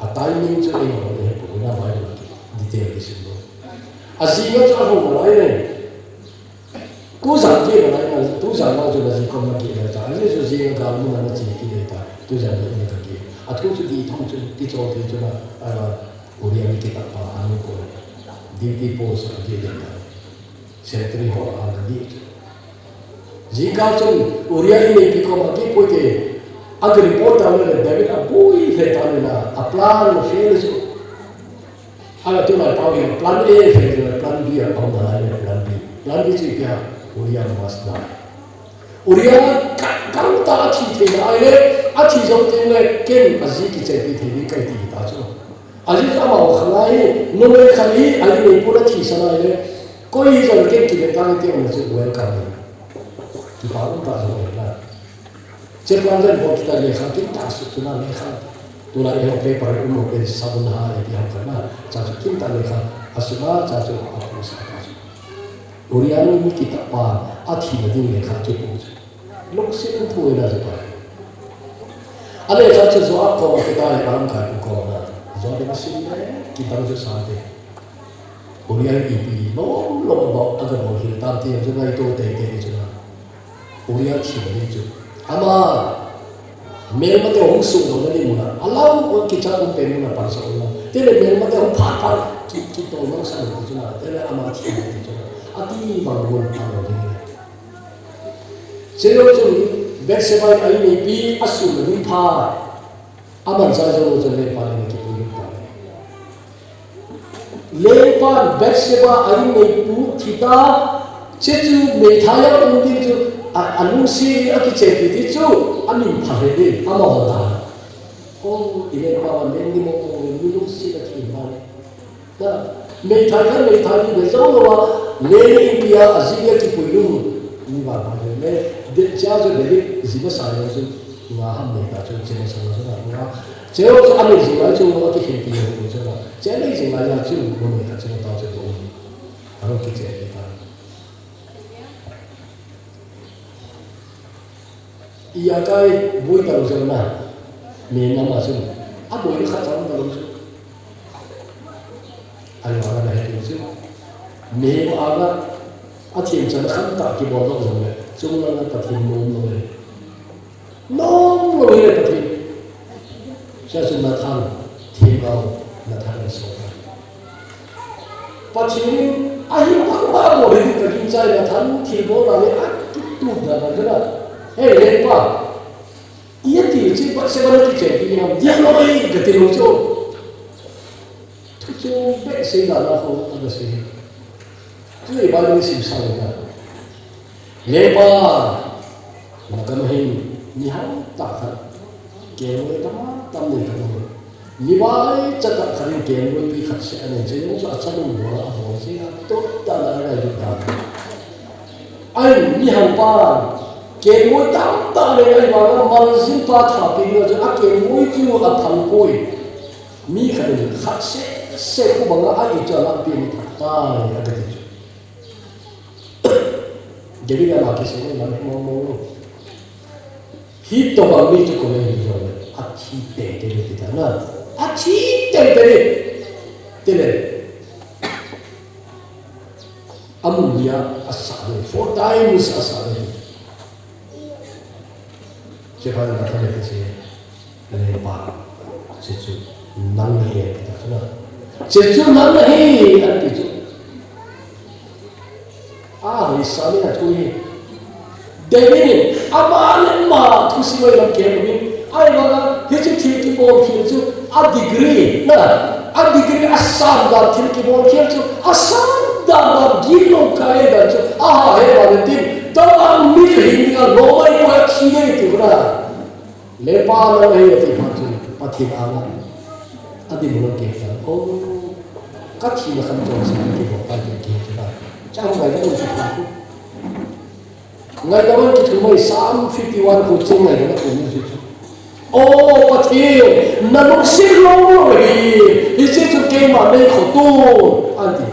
A timing chu eihon eihepoi na, Bible a ki detail kisim lou. Ajing a chu alhung nalai le. Tujan gih nalai na, tujan nao chu na ji kom na gih le ta. Ajeh chu jing a gal mun a na che kit le ta. Tujan na in ka gih. Athu chu dih thong chu, ti chol thei chu na, a, Uriah mi kitah pa anu ko. Duty post a gih le ta. Sentry ho a na dih chu. Jingkah chun Uriah ineipi koma gih poi te. Aga report ta le David aboi le ta le na, a plan fail chu. Aga tulai pau hi plan A fail le plan B a pau nalai le plan B. Plan B chu ipi ham, Uriah must die. Uriah ka, gangtah a thi thei nalai le, athi jou teng le, ken aji kichepi thei ding kahi ti ta chu. Ajeh chu amaho khat hi, numei khat hi, a ineipu na thisan ahile, koi hijong ken kive tang ti um le chu welcome. Kipa um ta jong ahi na. Che plan jen bol kita lekha kimtah sut chu na lekha. Tulai eiho paper um ho pen sabun ha ipi ham khat na. Cha chu kimtah lekha. Asut a cha chu apu sa ta chu. Uriah mi kitah pa athina ding lekha kipu chu. Lungset um thu ina chu pa. A lekha chu Joab koma kitai lamkai pu koma. Joab in asim le, kidang chu sante. Uriah in ipi lom lom bol, aga bol hil tam ti chu ngaito teitei chu na. Uriah thina ding chu. Ama, melmate hung sung lou na ding mun a. Alau, kicha um pen mun a pan sa um. Tele melmate hung phat phat, ki, kitol mang sa lou chu na. Tele ama thina ding chu na. Ati bang mun ta lo ding. Chejou chun Bathsheba in a inneipi a sum a ding pha. Aman chai jou lou chun Leipa in a kipui lut ta. Leipa Bathsheba a inneipu thi ta, chechu meithai a um ding chu a, a lungsi a kichepi ti chu a min pha he ding, ama hol ta. Oh, i Leipa va leng ni mo mo, mi lungsi a thi ma. Na, meithai khat meithai ni ve jou lou a, leng in tia a ji a kipui lou. Ni va ma le, de cha jo de ji ma sa yo chu, nga ham meithai chu che ma sa yo na, nga. Che yo chu a meithai chu a kikhen pi yo chu na. Che meithai chu mo meithai chu ta chu to. A ro kiche ta. Ijakai boi ta lou chu na. Mihem ama chu. A boi khat ta lou chu. Ahivanga na het lou chu. Mihem anga a themchan khamtah kibol lou jong le. Chunglang a Pathen nom lou le. Nom lou hi le Pathen. Sia chu Nathan. Themgao Nathan le so. Pathen in ahi bang bang bol hi ka gingchai Nathan thilbol a le a kitup dan a jana. Hei, Leipa. Iti chu Bathsheba na kichen pi ni ham. Dia loi ka ti lou chu. Thu chu behseh dan a ho ka sei. Chu Bible sim sa le na. Leipa, na ka hin mi hao ta khat. Kelngoi tam tam nei ka mu. Mi vaicha ta khat in kelngoi pi khat seh a nei che, chu a chan um bol a bol che a to ta na ngai ta. Ai, mi hao pa, kelngoi tam tam nei ngai ba, maljin pa tha pi na chu a kelngoi chu a thang poi. Mi khat in khat seh seh khu banga a i cha la pi ni ta ta nei a ka ti chu. David ama kisei le lam mo mo. Hitobang mi chu koi hi jo le. A thi tei tei le ti ta na. A thi tei tei le. Ti le. A mun lia a sa le. Four times a sa le. Che pa na ta le ti che. Leipa, chechu nang nahi, ati ta chu na. Chechu nang nahi, ati chu. A, hoi sa ni a thu hi. David in, ama le ama thusim a ilam kei hi. Ahivanga, hiche thil kibol khel chu, a degree, na, a degree a san dan thil kibol khel chu, a san dan dan gilou kai dan chu, a ha he dan tin, tobang mi chu hin a lo mai ko a thi nei ti na. Leipa nang nahi ati phat chun, Pathen anga a dinmun a kei ta. Oh, ka thina khan chonset a kibol pa kei kei ta. Chang ngai ka mun chu pha ku. Ngai ka mun chu mai Psalm fifty-one ko chang ngai ka mun chu chu. Oh, Pathen, na lungset lou lou hi, hiche chu keima nei khoto, ati.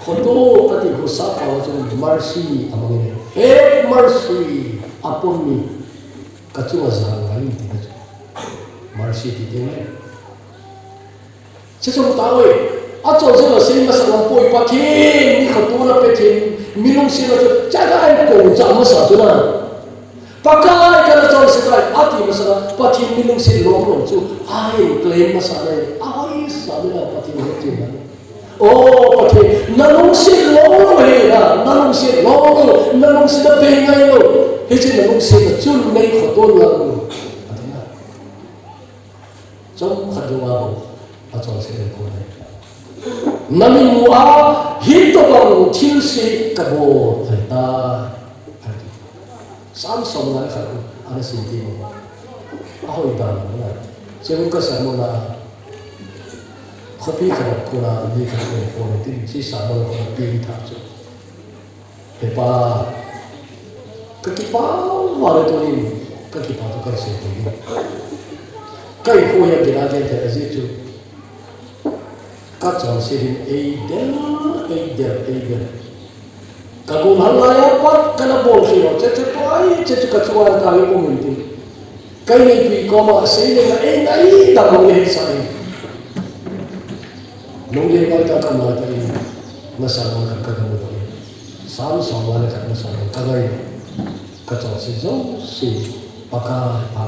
Khoto ati, khosa pao chun mercy amang in, have mercy upon me. Ka chunga jal ngai in tina chu. Mercy ti teng le. Che chun ta oi. A chonset a sei masa lam poi Pathen, mi khoto na Pathen, mi lungset na chu, cha ka ai ko cha masa chu na. Pakai ka na chonset ai, ati masa na, Pathen mi lungset lou lou chu, ai claim masa na, ai sa na Pathen he ti na. Oh, Pathen, na lungset lou lou hi na, na lungset lou lou, na lungset na pe ngai lou. Hiche na lungset na chun nei khoto lou lou. Ati na. Chomkhat jou a bou, a chonset le ko nai. Na min mu a, hitobang thilse ka bol thei ta. Ati. Psalm som nga le khat ana sim ti mo. A hoi dan a na. Che ka sa mo na. Khopi khat ko na, mi khat ko ko ni tin, che sa mo ko na pi tha chu. He Pa, ka kipah uva le tunin, ka kipah thu ka sei thei. Ka hinkho hi a gel a gel thei ahi chu. Ka chonset in eidel, eidel, eidel. Ka gol hal lai a pat ka na bol thei lou, che che tua, che che ka chua ta hi um in tin. Ka inneipi koma sei le na ei ngai ta mo le sa ei. Nung le ngai ta ka ma ta in. Na sa ma ka ka mu ta in. Psalm som nga le khat na sa ma ka ngai. Ka chonset jouse Pakai pa.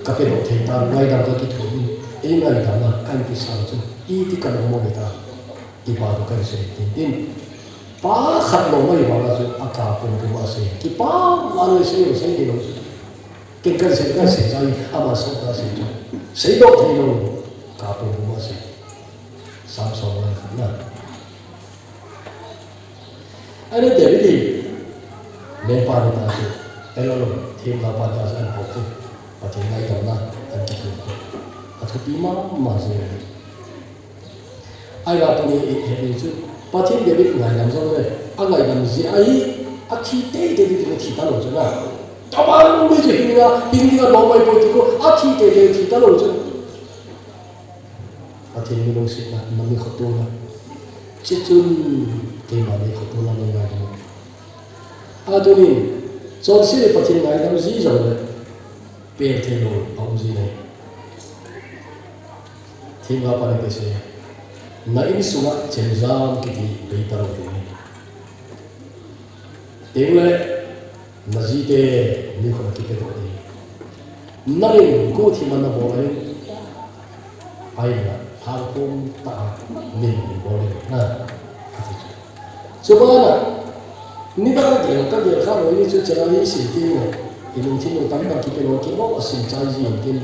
Ka pe lou thei ta, ngaidam ka kithopi. Ei ngaidam a, ka in ti sa chu. Iti ka nung mo le ta. Kipa thu kasei tin tin. Pa khat lou mai vang a chu akap pum pum asei. Kipa vang a sei lou sei thei lou chu. Ken kasei kasei chai ama sot kasei chu. Seidoh thei lou. Kap pum pum asei. Samson lai khat na. Ahile David hi lengpa ni ta chu, ahilou le themgao pa ta chu ahin hou chu, Pathen ngaidamna ahin kipeh chu. Athupi mama jing ahi. Ahivang tuni i het ding chu, Pathen David ngaidam jongle, angaidam jeh a hi, athi teitei ding ti chu thi talou chu na. Tobang mi chu hing a, hing ding a lom mai poi ti khu, athi teitei thi talou chu. Pathen mi lungsetna, na mi khotona. Hichun keima mi khotona nei ngai ding. Atunin, chonset le Pathen ngaidam ji jongle, pel thei lou aum ji nai. Themgao pan in asei, na insunga chemjam kiti bei talou ding. Tengle, na jite nikho a kipedoh ding. Nangin guhthim a nabol ahin, ahinla, lhangkhom tah a min bol ding, na, ati chu. Chubana, nidang a gel, kagel kha lou hi chu chela hi sim tin le, ilungthim u tamtah kipe lou, kibol a sim chai ji in tin,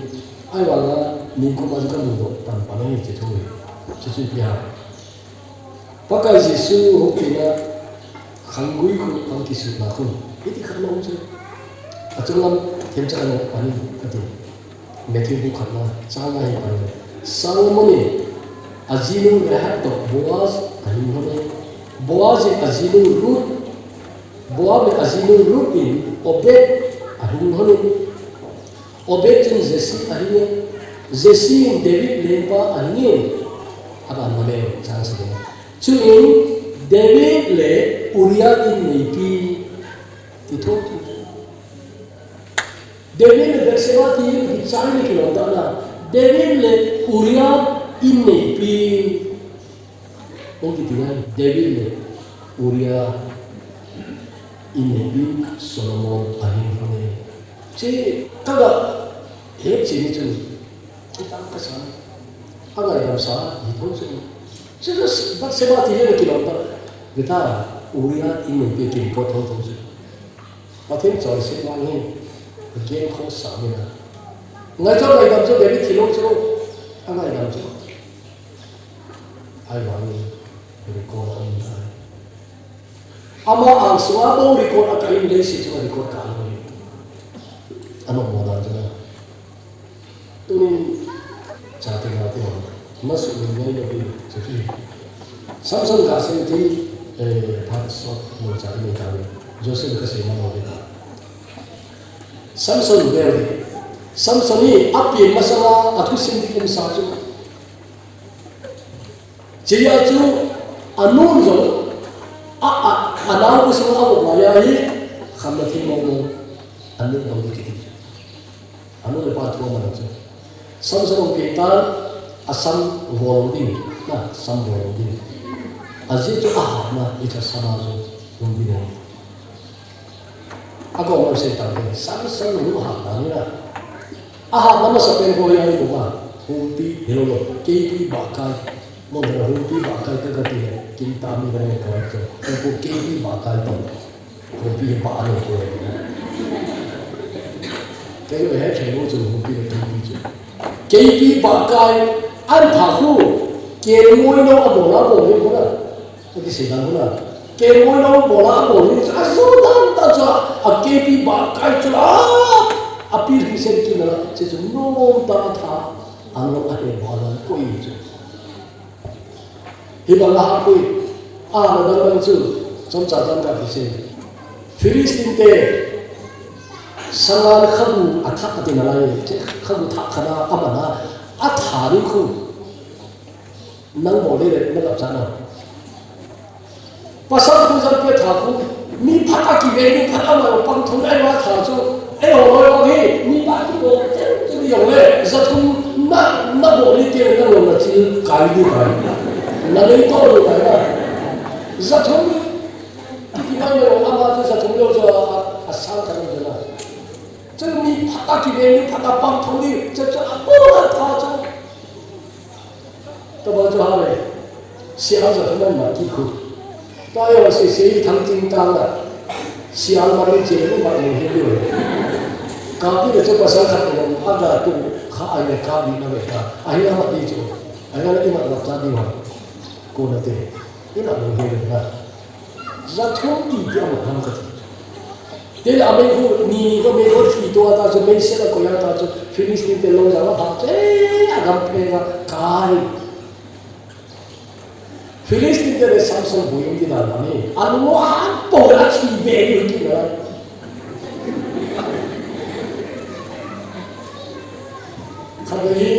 ahivang a, nikum a chu kamudoh pan pan ahi chu thu hi, chu chu ipi ham. Pakai Jesu houpi'n a khanggui khu ahung kisutna khu. Hiti khat na um chu. Achunglam themcha khat na um ahi, ati. Matthew bu khatna, chang nga hi pan. Solomon in ajinu Rahab toh Boaz ahin lhon e. Boaz in ajinu Ruth, Boaz in ajinu Ruth in Obed ahin lhon e. Obed chun Jesse ahin e, Jesse in David lengpa ahin e, aban male chang sagi. Chuin David le Uriah inneipi ti tho chu. David le Bathsheba ti hi chang ni kilom ta na. David le Uriah inneipi. Hung kiti ngai, David le Uriah inneipi Solomon ahin lhon e. Hiche kaga hetchet ni chu, kitah kasa, angaidam sa hi tho chu. Hiche chu Bathsheba ti hi kilom ta. Gita Uriah inneipi kin ko tho tho chu. Pathen chonset vang hi, again khosah mina. Ngai chu ngaidam chu David thi lou chu, angaidam chu. Ahivangin record a um tai. Ama angsunga bou record a kah in leiset chunga record kah lou hi. Anom mo dan chunga. Tunin chate nate ho, nasuhmil ngai lou hi, chuti. Samson kasei tin, eh, phat sot mo cha ni ta. Joseph kasei ma mo ta. Samson bel. Samson hi apen masanga athusim dik umsa chu. Chea chu anun jong, a, a, anao khosung a um lai a hi, khamna thei mong mong, anu jong kiti. Anu le pa thu aman chu. Samson hung kei tan, asam vol ding, na, sam vol ding. Ajeh chu ahatna, icha sama chu, hung ding. Agom a sei tante, Samson nu hatna ni na. Ahatna masapen ho hi ahi bou a. Humpi, hilou lou, keipi bahkai. Mo na humpi bahkai ka kati le, kin ta mi ka ne ka to. Ka ko keipi bahkai to. Humpi hi bah ne ko. Kei le he kei mo chu humpi le keipi chu. Keipi bahkai, an tha khu, kei mo no a mo la mo ni ko na. Ka kisei dan huna. Kei mo no bola a bol ni chu, a jo dan ta chu, a keipi bahkai chu, a, a pil hi sen kin na, che chu nom ta tha, a nom a he bola koi chu. Hi bang a ha koi, a na dang dang chu, chomcha dang ka kisei. Philistine te, sangan khabu a thak a ti na lai, che khabu thak khat a, a man a, a tha ni khu. Nang bol le, na lap chan a. Pasal khu jan pia tha khu, mi phat a kive, mi phat a ma pang thum ai ma tha chu, ei ho loi ho hi, mi ba ki bol, chu ni jong le, ja thum na, na bol ni te na lo na chil kai ni kai. Na le to lo kai na. Ja thum, ki ki ma lo ama chu ja thum lo chu a, a sang ka lo na. Chu mi phat a kive, mi phat a pang thum ni, chu chu a bol a tha chu. Tabang chu ha le. Sial ja thum an mat kit khu. Tua jong sese thang ting tang a. Sial mat ni che ni mat ni hi ni. Kapi le chu pasal khat ni aga tu kha ai le kapi na ve ta. Ahi na mat ni chu. Ahi na i mat mat ta ni wa. Ko na te. I mat ni hi ni na. Ja thum ti ti a mat ham ka ti. Te le a mei khu ni ni ko mei khu thi to ta chu mei se la ko ya ta chu Philistine te lo ja la pha che a gam phe ga kai. Philistine te le Samson bui um ti dan mani. Anu a po la thi be ni ti na. Khat hi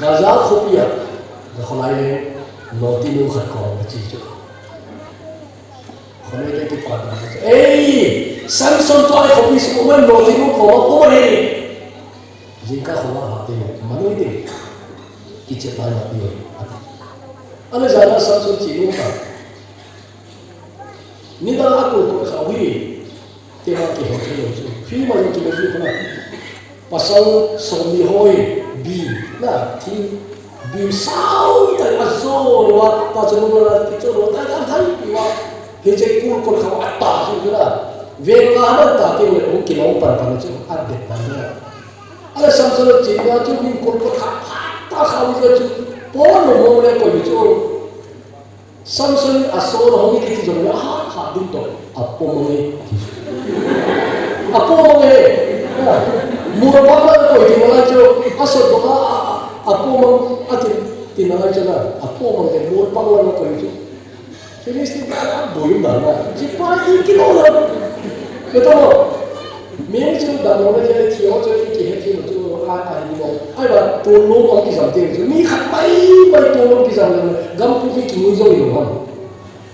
Gaza khopi a. Ga kholai le noti nu khat ko chi chu. Kholai te ki pa na. Ei, Samson to ai khopi su ko noti nu ko ko he. Jingkah khoma ha te, manui te, kichep lai ma ti, ati. Ana jana Samson chi nung ta. Nidang a kul kul kha hui, te ma kihou thei lou chu. Free ma jong kihou thei lou na. Pasal som ni hoi, bi, na, thi, bi sao, ta a so, wa, ta chu nung la, ti chu, ta, ta, ta, wa. Hiche kul kul kha, wa, ta, chu, na. Ven nga man ta, ti, wa, hung kilong pan pan chu, a det pan na. Ala Samson a china chu min kol kol kha, kha, ta kha u chu, pon lo mo le ko chu. Samson a so lo hong kiti jong le, ha, ha, ding to, a po mo le. A po mo le. Mo pa ma ko ti mo la chu, a so to a, a, a po mo, a ti, ti na la chu na, a po mo le, mo pa ma ko chu. Philistine te a boi um dan a, chi pa i kilo lo. Ke to, mi chu dan lo le, thi ho chu i kihe thi lo chu, a, a ni lo. Ai ba, tol lo ko kijam te chu. Mi khat mai mai tol lo kijam le, gam pu ki kingui jo lo ham.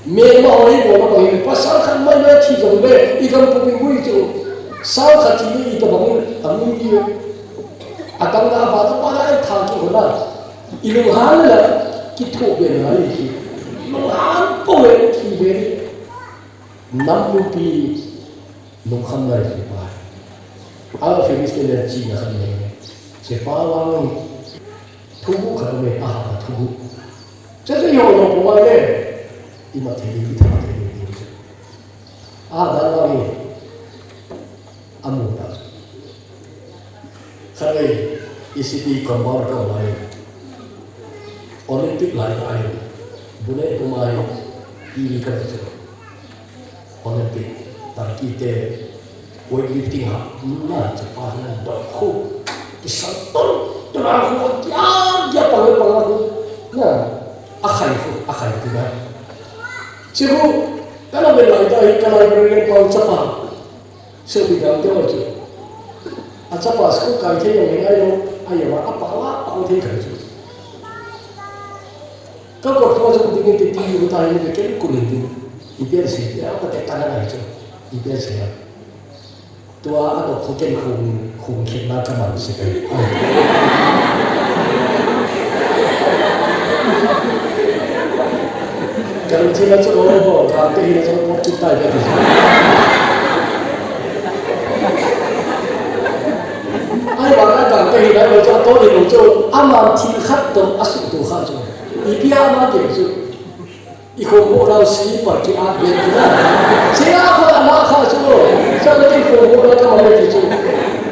Mi ma ho i bo lo ko i, pasal khat mai mai thi jo le, i gam pu kingui chu. Sao khat chi i ta bang, a mi i. A dang na ba ta pa na ai tha ki ho na. I lunghan le la, kithoh be na hi. Lunghan po le thi be ni. Nam nupi lungkham na hi pa. A Philistine le chi na khan ne. Che pa wang thubu khan me a ha thubu. Che che yo lo po le. I ma thei, i tha thei. A da wang ni. A mu ta. Khat vei, i city compound ka um ahi. Olympic lai ka ahi. Bu nei kum ahi. T V ka ti chu. Olympic. Turkey te. Weightlifting ha. Na, chu pa na dok khu. Kisang ton. Tuna khu. Kia, kia pa le pa khu. Na. A khai khu. A khai khu na. Chu khu. Ka na be lai ta hi ka library pa u chapa. Sopi dang te ho chu. A chapa school kai thei jong hi ngai lou, a jong a pa a pa thei kai chu. Ka kot ko chu ding te ti u ta hi ke ken ku ni ding. I pian se, a pa te ka na ngai chu. I pian se. Tua a ko ko ken khum, khum khen na ka man se kai. Ka lungthim a chu, o, o, ka te hi na chu, o, chu tai ka ti. Ai, ba ka ka te hi na, o, chu a to ni lo chu, ama thil khat to, a su to kha chu. I pia ama ke chu. I khom ho rau si par ki a be na. Che a ko ama kha chu. Sa na ki khom ho rau ka ma le ki chu.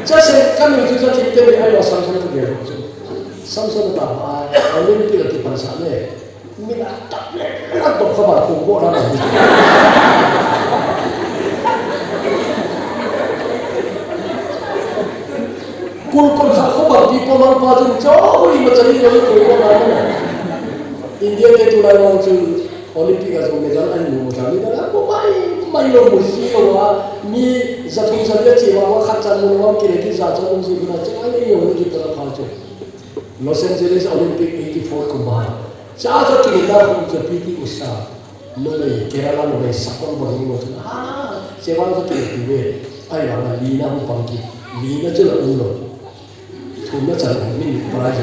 Cha se ka mi chu cha ki te ni ai wa Samson ka ge chu. Samson ta ba, a le ki ti pan sa le. Min a tap le, a tap kha ba ko ko na na. Kul kul kha ko ba pi ko mang pa chun cho, i ma chani lo ko ko na na. India te tulai mang chu Olympic a jong medal an mu ta, medal a ko mai, mai lo mu si lo wa, mi za thum za le chi wa, wa khat chan mu wa ki le ki za cha mu si na, cha ai yo ni ki ta pa chu. Los Angeles Olympic eighty-four kum ba. Cha cha ki ta kum cha P T Usha. Lo le Kerala lo le sakol ba lo cha. Ha, che ba cha ki le ve. Ai la na li na hu pang ki. Li na cha la u lo. Thum na cha lo min prize.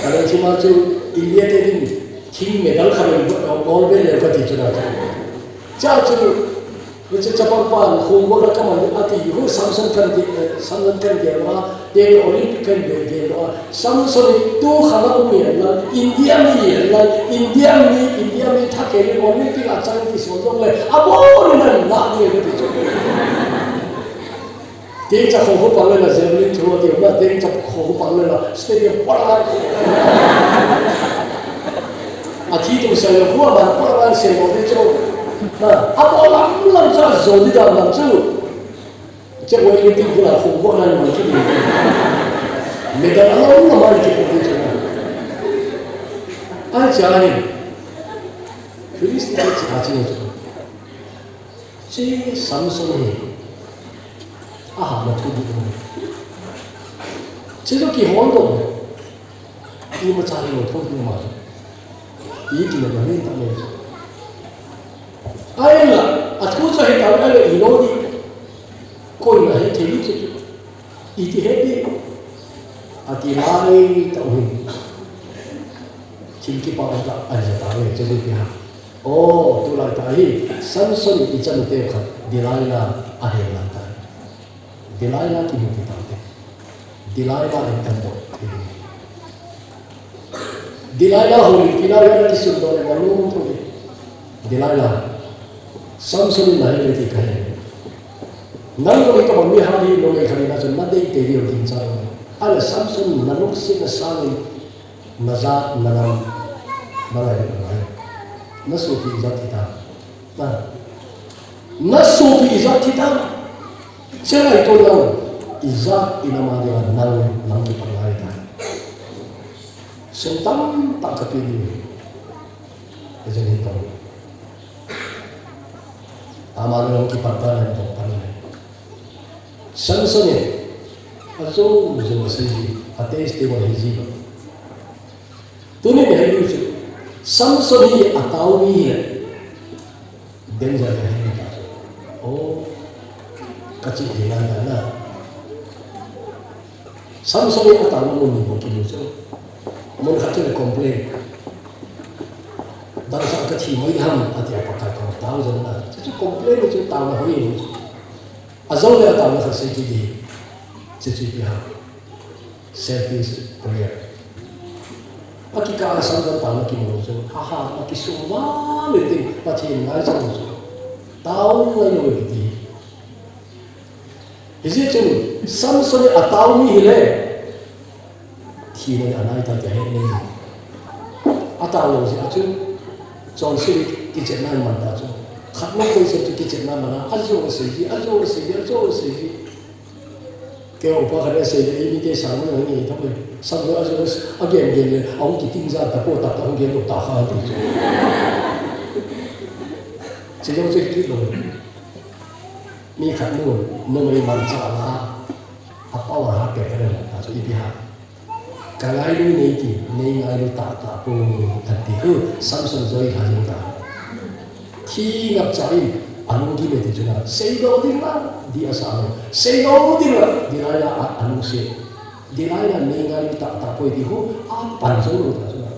Ka le chi ma chu India te din king medal kha lo gold medal ka ti chu na. Cha chu Hiche chapang pan homework a kaman ati, hu Samson kan ti, eh, Samson kan ti ma, Kei Olympic kan be be lo a. Samson hi tu khat a um hi la, India mi hi la, India mi, India mi tha kei Olympic a chang ti so jong le. A bo ni nan la ni le ti chu. Teng cha kho kho pang le la, javelin throw ti la, teng cha kho kho pang le la, stadium pora. A thi tu sa yo ko ma pora se mo ti chu. Na, a bo lam lam cha jo di da lam chu. Che weightlifting kula khu bo nan man chu. Medal a lo lo man chu khu chu. Ai cha ni. Philistine che a chi chu. Che Samson hi. A ha na thu di. Che lo ki hol do. Imacha hilou thou ding ma. Iti le mahin ta le. Ahinla, athu chu hita le, ahile ilou di. Koima hethei di chu. Iti he di. Ati lai tah u hin. Thil kipah tah ahi jeh a le, chu chu ti ha. O, tulai tah hi, Samson ichan u te khat, Delilah ahi lang tah. Delilah kimu kit tau te. Delilah in kan dong. Delilah houlimpi na, na kisun dong le, na lung thou le. Delilah. Samson in na he le ti ka he. Nang ko ka bang mi ha di lo le ka ni na chun na dei te di o ding cha lo. Ahile Samson na lungset na sang in na jat na nam na lai na lai. Na sopi ijat hita. Na. Na sopi ijat hita. Che lai to nang. Ijat ina ma dia nang nang kipat lai ta. Sum tamtah ka pe diu. Ka jeng hi tong. Ama le hung kipan pan le hung pan le. Samson e, ajo jo asei ji, a testimony hi ji. Tuni ni hei chu, Samson hi atao mi hi le. Danger ka hei ta. Oh, ka chi thei ngai ta na. Samson hi ataona mun ni bou kimu chu. Mun khat chu le complain. Dangsa ka thi mai ham, atia Pakai koma tao jong na. Chu chu complain chu taona hoi ni. Ajou le ataona khat sei kit di. Chu chu ipi ham. Selfish prayer. Akikah a Samson taona kimu chu. Aha, akisum val le tin, Pathen ngai jong chu. Tao ngai lou ti. Hijeh chun Samson hi atao mi hile, thina hi anai tai tia he nei. Atao lou jeh a chu, chonset hi kichetna man ta chu. Khat nom koi se chu kichetna man a, ajo asei ji, ajo asei ji, ajo asei ji. Kei upa khat in asei le, eimite sermon a ngai thei. Samson ajo, agen gen le, ahung kiting ja ta po ta ta hung gen lou ta kha ti chu. Che jong che kit lou. Mi khat nu, numei manchah la, a power hat pet ka den, ta chu ipi ham. Ka ngailu nei ti, nei ngailu tahtah poi, ati chu, Samson joi kha jeng ta. Thi ngapcha in, alunggim e ti chu na, seidoh ding la, di asa lou. Seidoh ding la, Delilah a, alungset. Delilah nei ngailu tahtah poi ti chu, apan jou lou ta chu na.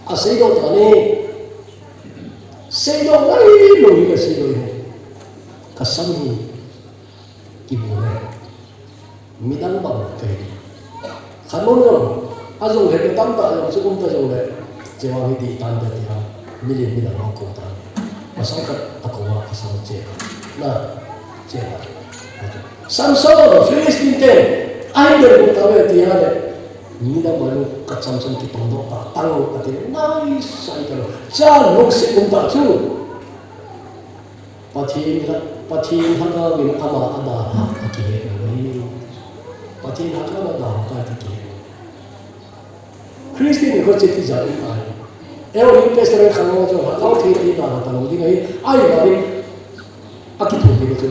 Aseidoh ta ne. Seidoh ngai lou hi ka seidoh hi. Ka sam hi kimu le. Midang bang ka hi. Khat nom jong, ajong le tamtah jong chu um ta jong le. Chevang hi dih tan ta ti ham. Milen midang hung kou tan. Pasal khat akou a, asam che. Na, che. Samson, Philistine te, ahin dei bou tave ti a le. Midang bang ka Samson kipang doh ta, tang ati, nai sai ta lo. Cha lungset um ta chu. Pathen ha, Pathen ha ka win ama ada ha, akihe lo hi. Pathen ha ka ada ha ka ti kihe. Christian ni ko che ti ja um ai. Eo ni pastor khan lo jo ha, tao thi ti ba ta lo ding ai, ai ba ni. Akithopi lo chu.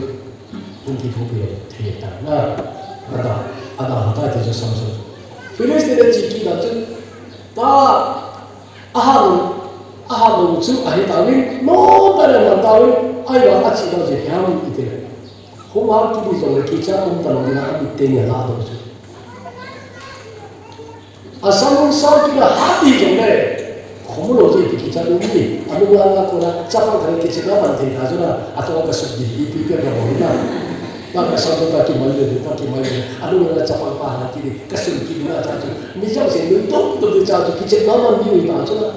Hung kithopi lo thei ta na. Ada, ada ha ta ti jo Samson. Philistine chi kit da chu. Ta, aha lo, aha lo chu ahi ta ni. No ta le na ta ni. Ai ba a chi da je ham iti le. Hung ha kiti jong le kicha um ta lo ni na a mit te ni la do chu. Asam hung sao kit na hat ti jong le. Khomu lou chu ipi kicha lou ni. Anu la na ko na, chapang khat kicha na ban thei na chu na, ato ka suk di, ipi ipi ka bol na. Tah ka Samson ta kimai le, ta kimai le. Anu na chapang pa na kini, ka sun kini na ta chu. Mi jang se nun tum tum ni cha chu, kichep na man ni ta chu na.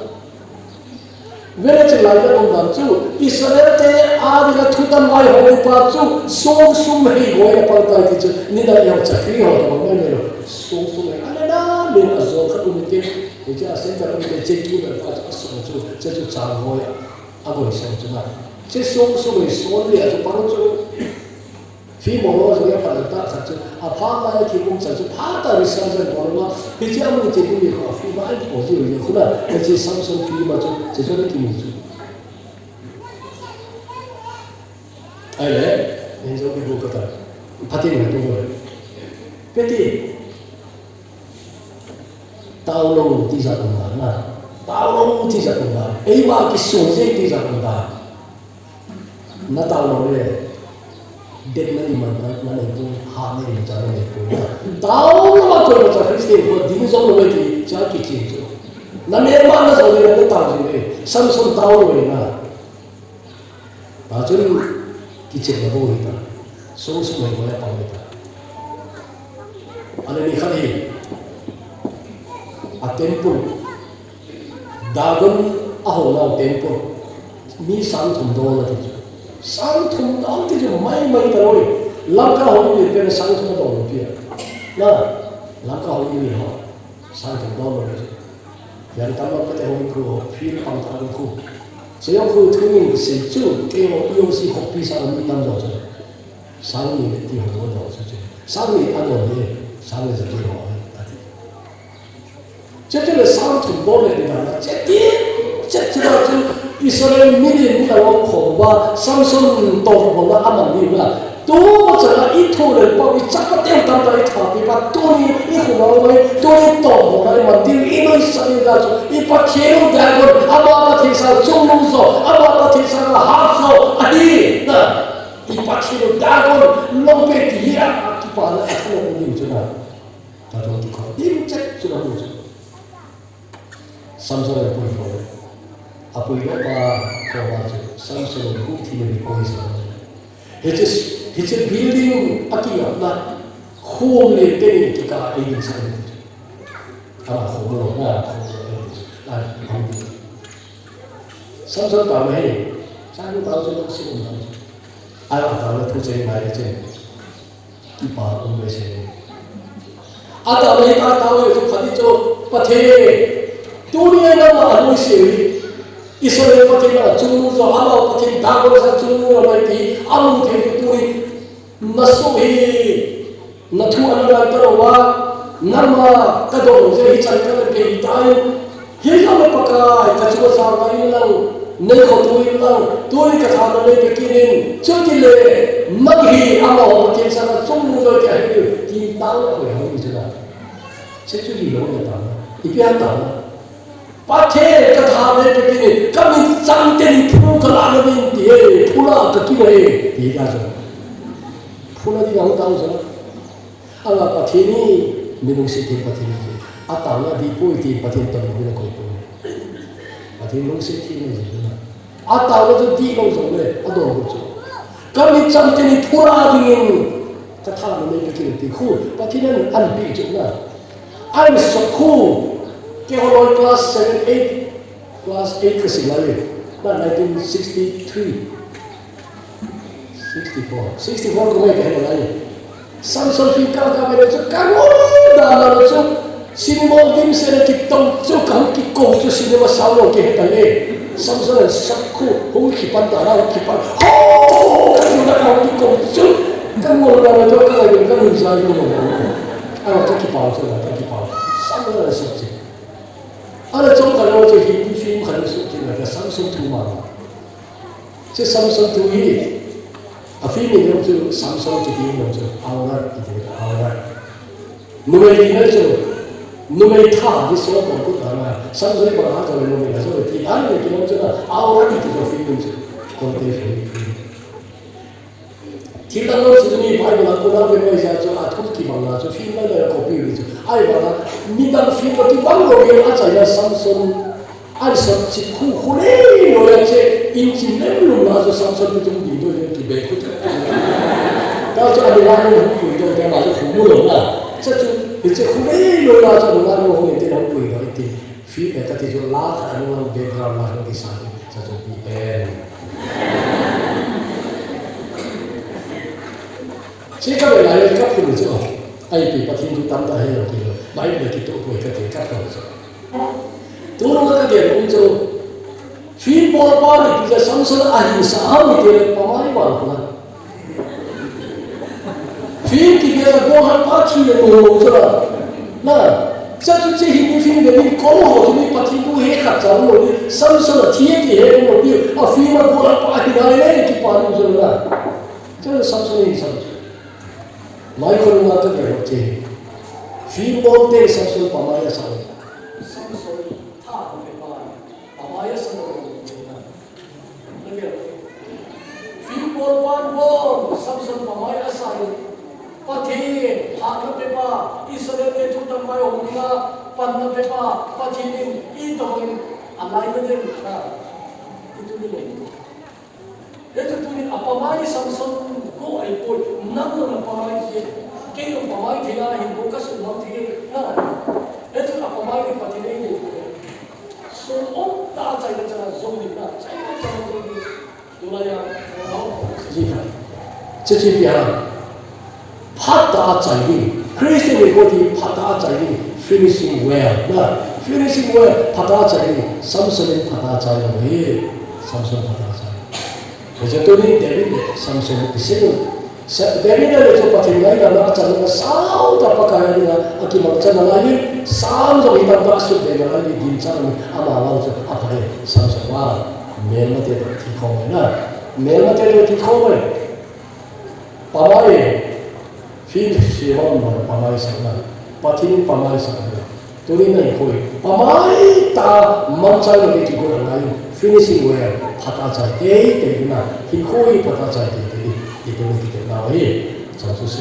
Vele chu lai na um dan chu, Israel te a ding a thutan vai ho pa chu, song sum hei hoi a pang tai ti chu, ni na yau cha kri ho ta mai mai lo. Song sum hei, ana na, ni na zo ka um ke, ni cha sen ta um ke, che ki na pa chu, song chu, che chu cha hoi a. A boi song chu na. Che song song hei song le a chu pang chu. Fi mo lo jong a phat ta khat chu, a phat lai thingkung chan chu, phat ta research jong bol ma, hiche a mu che kum ni kho, fi ma ai ko ji ni khu na, hiche Samson fi ma chu, che chu na ki mu chu. Ai le, ni jong ki bu ka ta. Phatin na tu le. Peti. Tao lo ti jat um dan na. Tao lo ti jat um dan. Eima kisung je ti jat um dan. Na tao lo le. Det na iman na, na nei pu, ha na iman cha na nei pu. Tao lo ma ko cha Christian ko ding jong lo ti cha kichim chu. Na me ma na jong le na tao jing le. Samson tao lo na. Tachun kichepna bou hita. Song sung hei bou a pang hita. Ana ni khat hi. A temple. Dagon a hou nau temple. Mi sang thum dol ati chu. Sang thum dol ti chu mai mai ta loi. Lamka hou ni pen sang thum dol pi a. Na, Lamka hou ni ho. Sang thum dol loi. Yang tam lo kate hou khu, field pang ta khu. Seiyong khu thu ni sei chu, keiho E O C hou pi sa mi tam lo chu. Sang ni ti ho lo chu chu. Sang ni a lo ni, sang ni ja ki ho. Che chu le sang thum bol le ni na, che ti, che chu na chu Israel mi ni ni la lo kho ba, Samson to bol na a man ni na. Tu ma cha na i thu le pa i cha pa teu tam ta i tha pi pa tu ni i khu ma mai, tu ni to bol na i man ti i noi sa ni la chu i pa thie lu da gon, a ma pa thie sa chung lu zo, a ma pa thie sa la ha zo, a hi na. I pa thie lu da gon, lo pe ti hi a, a ki pa na a thu ni chu na. Ta to ti kho, dim chet chu na mu chu. Samson a pui kho. A pui lo pa kho ba chu. Samson khu thi le koi sa. Hiche, hiche building a ki na. Khum le te ni ki ka e din sa. Ama khum lo na, khum lo e. Ai, khum. Samson ta mai. Sa ni ta chu lo si na. Ai, ta lo thu che mai che. Kipa um le se. Ata le ta ta le chu khadi chu Pathen. Tuni a nangma a nuisat hi. Israel Pathen na chungnung jo, ama Pathen Dagon sa chungnung a mai ti, a mu thei tuni. Na su hi, na thu an lai ta lo va, nangma ka dong je hi chan ka le pe tai. Hi jong le Pakai, ka chu ka sang ka in lang, nei kho tu in lang, tuni ka tha na nei pe kit in, chuti le, nang hi amaho Pathen sanga chungnung jo tia hi, ti tao le koi hang in chula. Che chu hi lo le tao, ipi a tao. Pathen ka tha nei pe kit in, ka min chang te ni phu ka la na min ti he, phu la ka ki he, ti ka jo. Phu la di ka hung tao jo. Ala Pathen hi, mi lungset thei Pathen hi. A taona dih poi ti Pathen toh mi na koi poi. Pathen lungset thei na ji na. A taona chu dih lo jong le, a dong lo chu. Ka mi chang te ni phu la ding in, ka tha na nei pe kit in ti khu, Pathen an, an pi chu na. An sok khu, keiho loi class seven, eight, class eight ka sim lai, na nineteen sixty-three. Sixty-four. Sixty-four ko mai ka he lai. Samson film ka ka mai chu ka ngol da la chu. Cinema dim se na ki tong chu ka hung ki ko chu cinema sao lo ke he ta le. Samson an sak khu hung ki pan ta la ki pan. Ho! Ka hung ki ko chu. Ka ngol da la chu ka la ka hung sa lo. Ai ka ki pau chu ka ki pau. Samson an sak chu. Ala chom ka lo chu Hindi film khat su chu ka Samson thu ma. Che Samson thu hi, a film in jong chu Samson chu film jong chu, aurat kiti le aurat. Numei ti na chu, numei tha di so ko ku ta na, Samson pa ha ta le numei na so ti, an le ti jong chu na, aurat kiti jong film jong chu, ko te film. Thil dang lo chu mi Bible a kona ve mai ja chu, a thu kibang na chu, film na le copy ri chu. Ai ba na, mi dang film a kibang lo ri a chai na Samson. Ai, Samson khu, khu le lo ya che, in chin le lo la jo Samson tu tum ding do le tu be khu tu. Ka Chu ani la ni hung pui dong te ma chu khu mu lo na. Cha chu, hiche khu nei lo la chu ani la ni hung nei te hung pui dong ti. Fi e ka ti chu la kha ani la background la hung ti sa ni. Cha chu pi pen. Chi ka be la ni ka phu ni chu. Ai pi Pathen chu tam ta he lo ti lo. Bible ki to pui ka ti ka phu ni chu. Tu lo ka ge lo chu. Film bolpa ni ti chu Samson a hisa ham ni ti le pamai vang kona. Film ti chu bolpa thi le mo chu la. Na, cha chu che hi ni film ni ko ho ni Pathen tu he khat cha mo ni Samson a thi ti he mo ni a film a bolpa hi na le ki pa ni chu la. Cha Samson hi Samson. Mai ko na ta le che. Film bol te Samson pamai a sa. Samson tha ko pe pa. Pamai a sa mo ni. Film bolpan bol, Samson pamai a sa in. Pathen, hatna pepa, Israel te thutang mai hung dinga, panna pepa, Pathen in, itobang in, alai na den, ha. Itu ni lo. Itu tunin apamai Samson ko ai poi, nang na pamai ke, kei jong pamai thei na hin ko ka sumang thei na. Itu apamai ni Pathen ei ni. Sum um ta chai na chana zong ni na, chai na chana zong ni. Tulai a, Ji ha. Che che pi ha. Phat a chai ding. Christian ni ko ti phat a chai ding. Finishing well. Na, finishing well. Phat a chai ding. Samson in phat a chai lo hi. Samson phat a chai. Ko je tu ni David le Samson ti se lo. Sa, David le chu Pathen ngaidam a chan na sao ta Pakai a dinga, a kimang chan na lai ni, Sam jong hi tam ta sut de na lai ni, din chan ni, ama lau chu a pai, Samson va, melmate toh thi khom na, melmate toh thi khom. Pamai, film si hom na, pamai sa na, Pathen pamai sa na. Tuni na hinkho hi pamai ta mangcha na kei kigol angai, finishing well, phat a chai teitei na, hinkho hi phat a chai teitei, iti na kiti na hi, chang su se.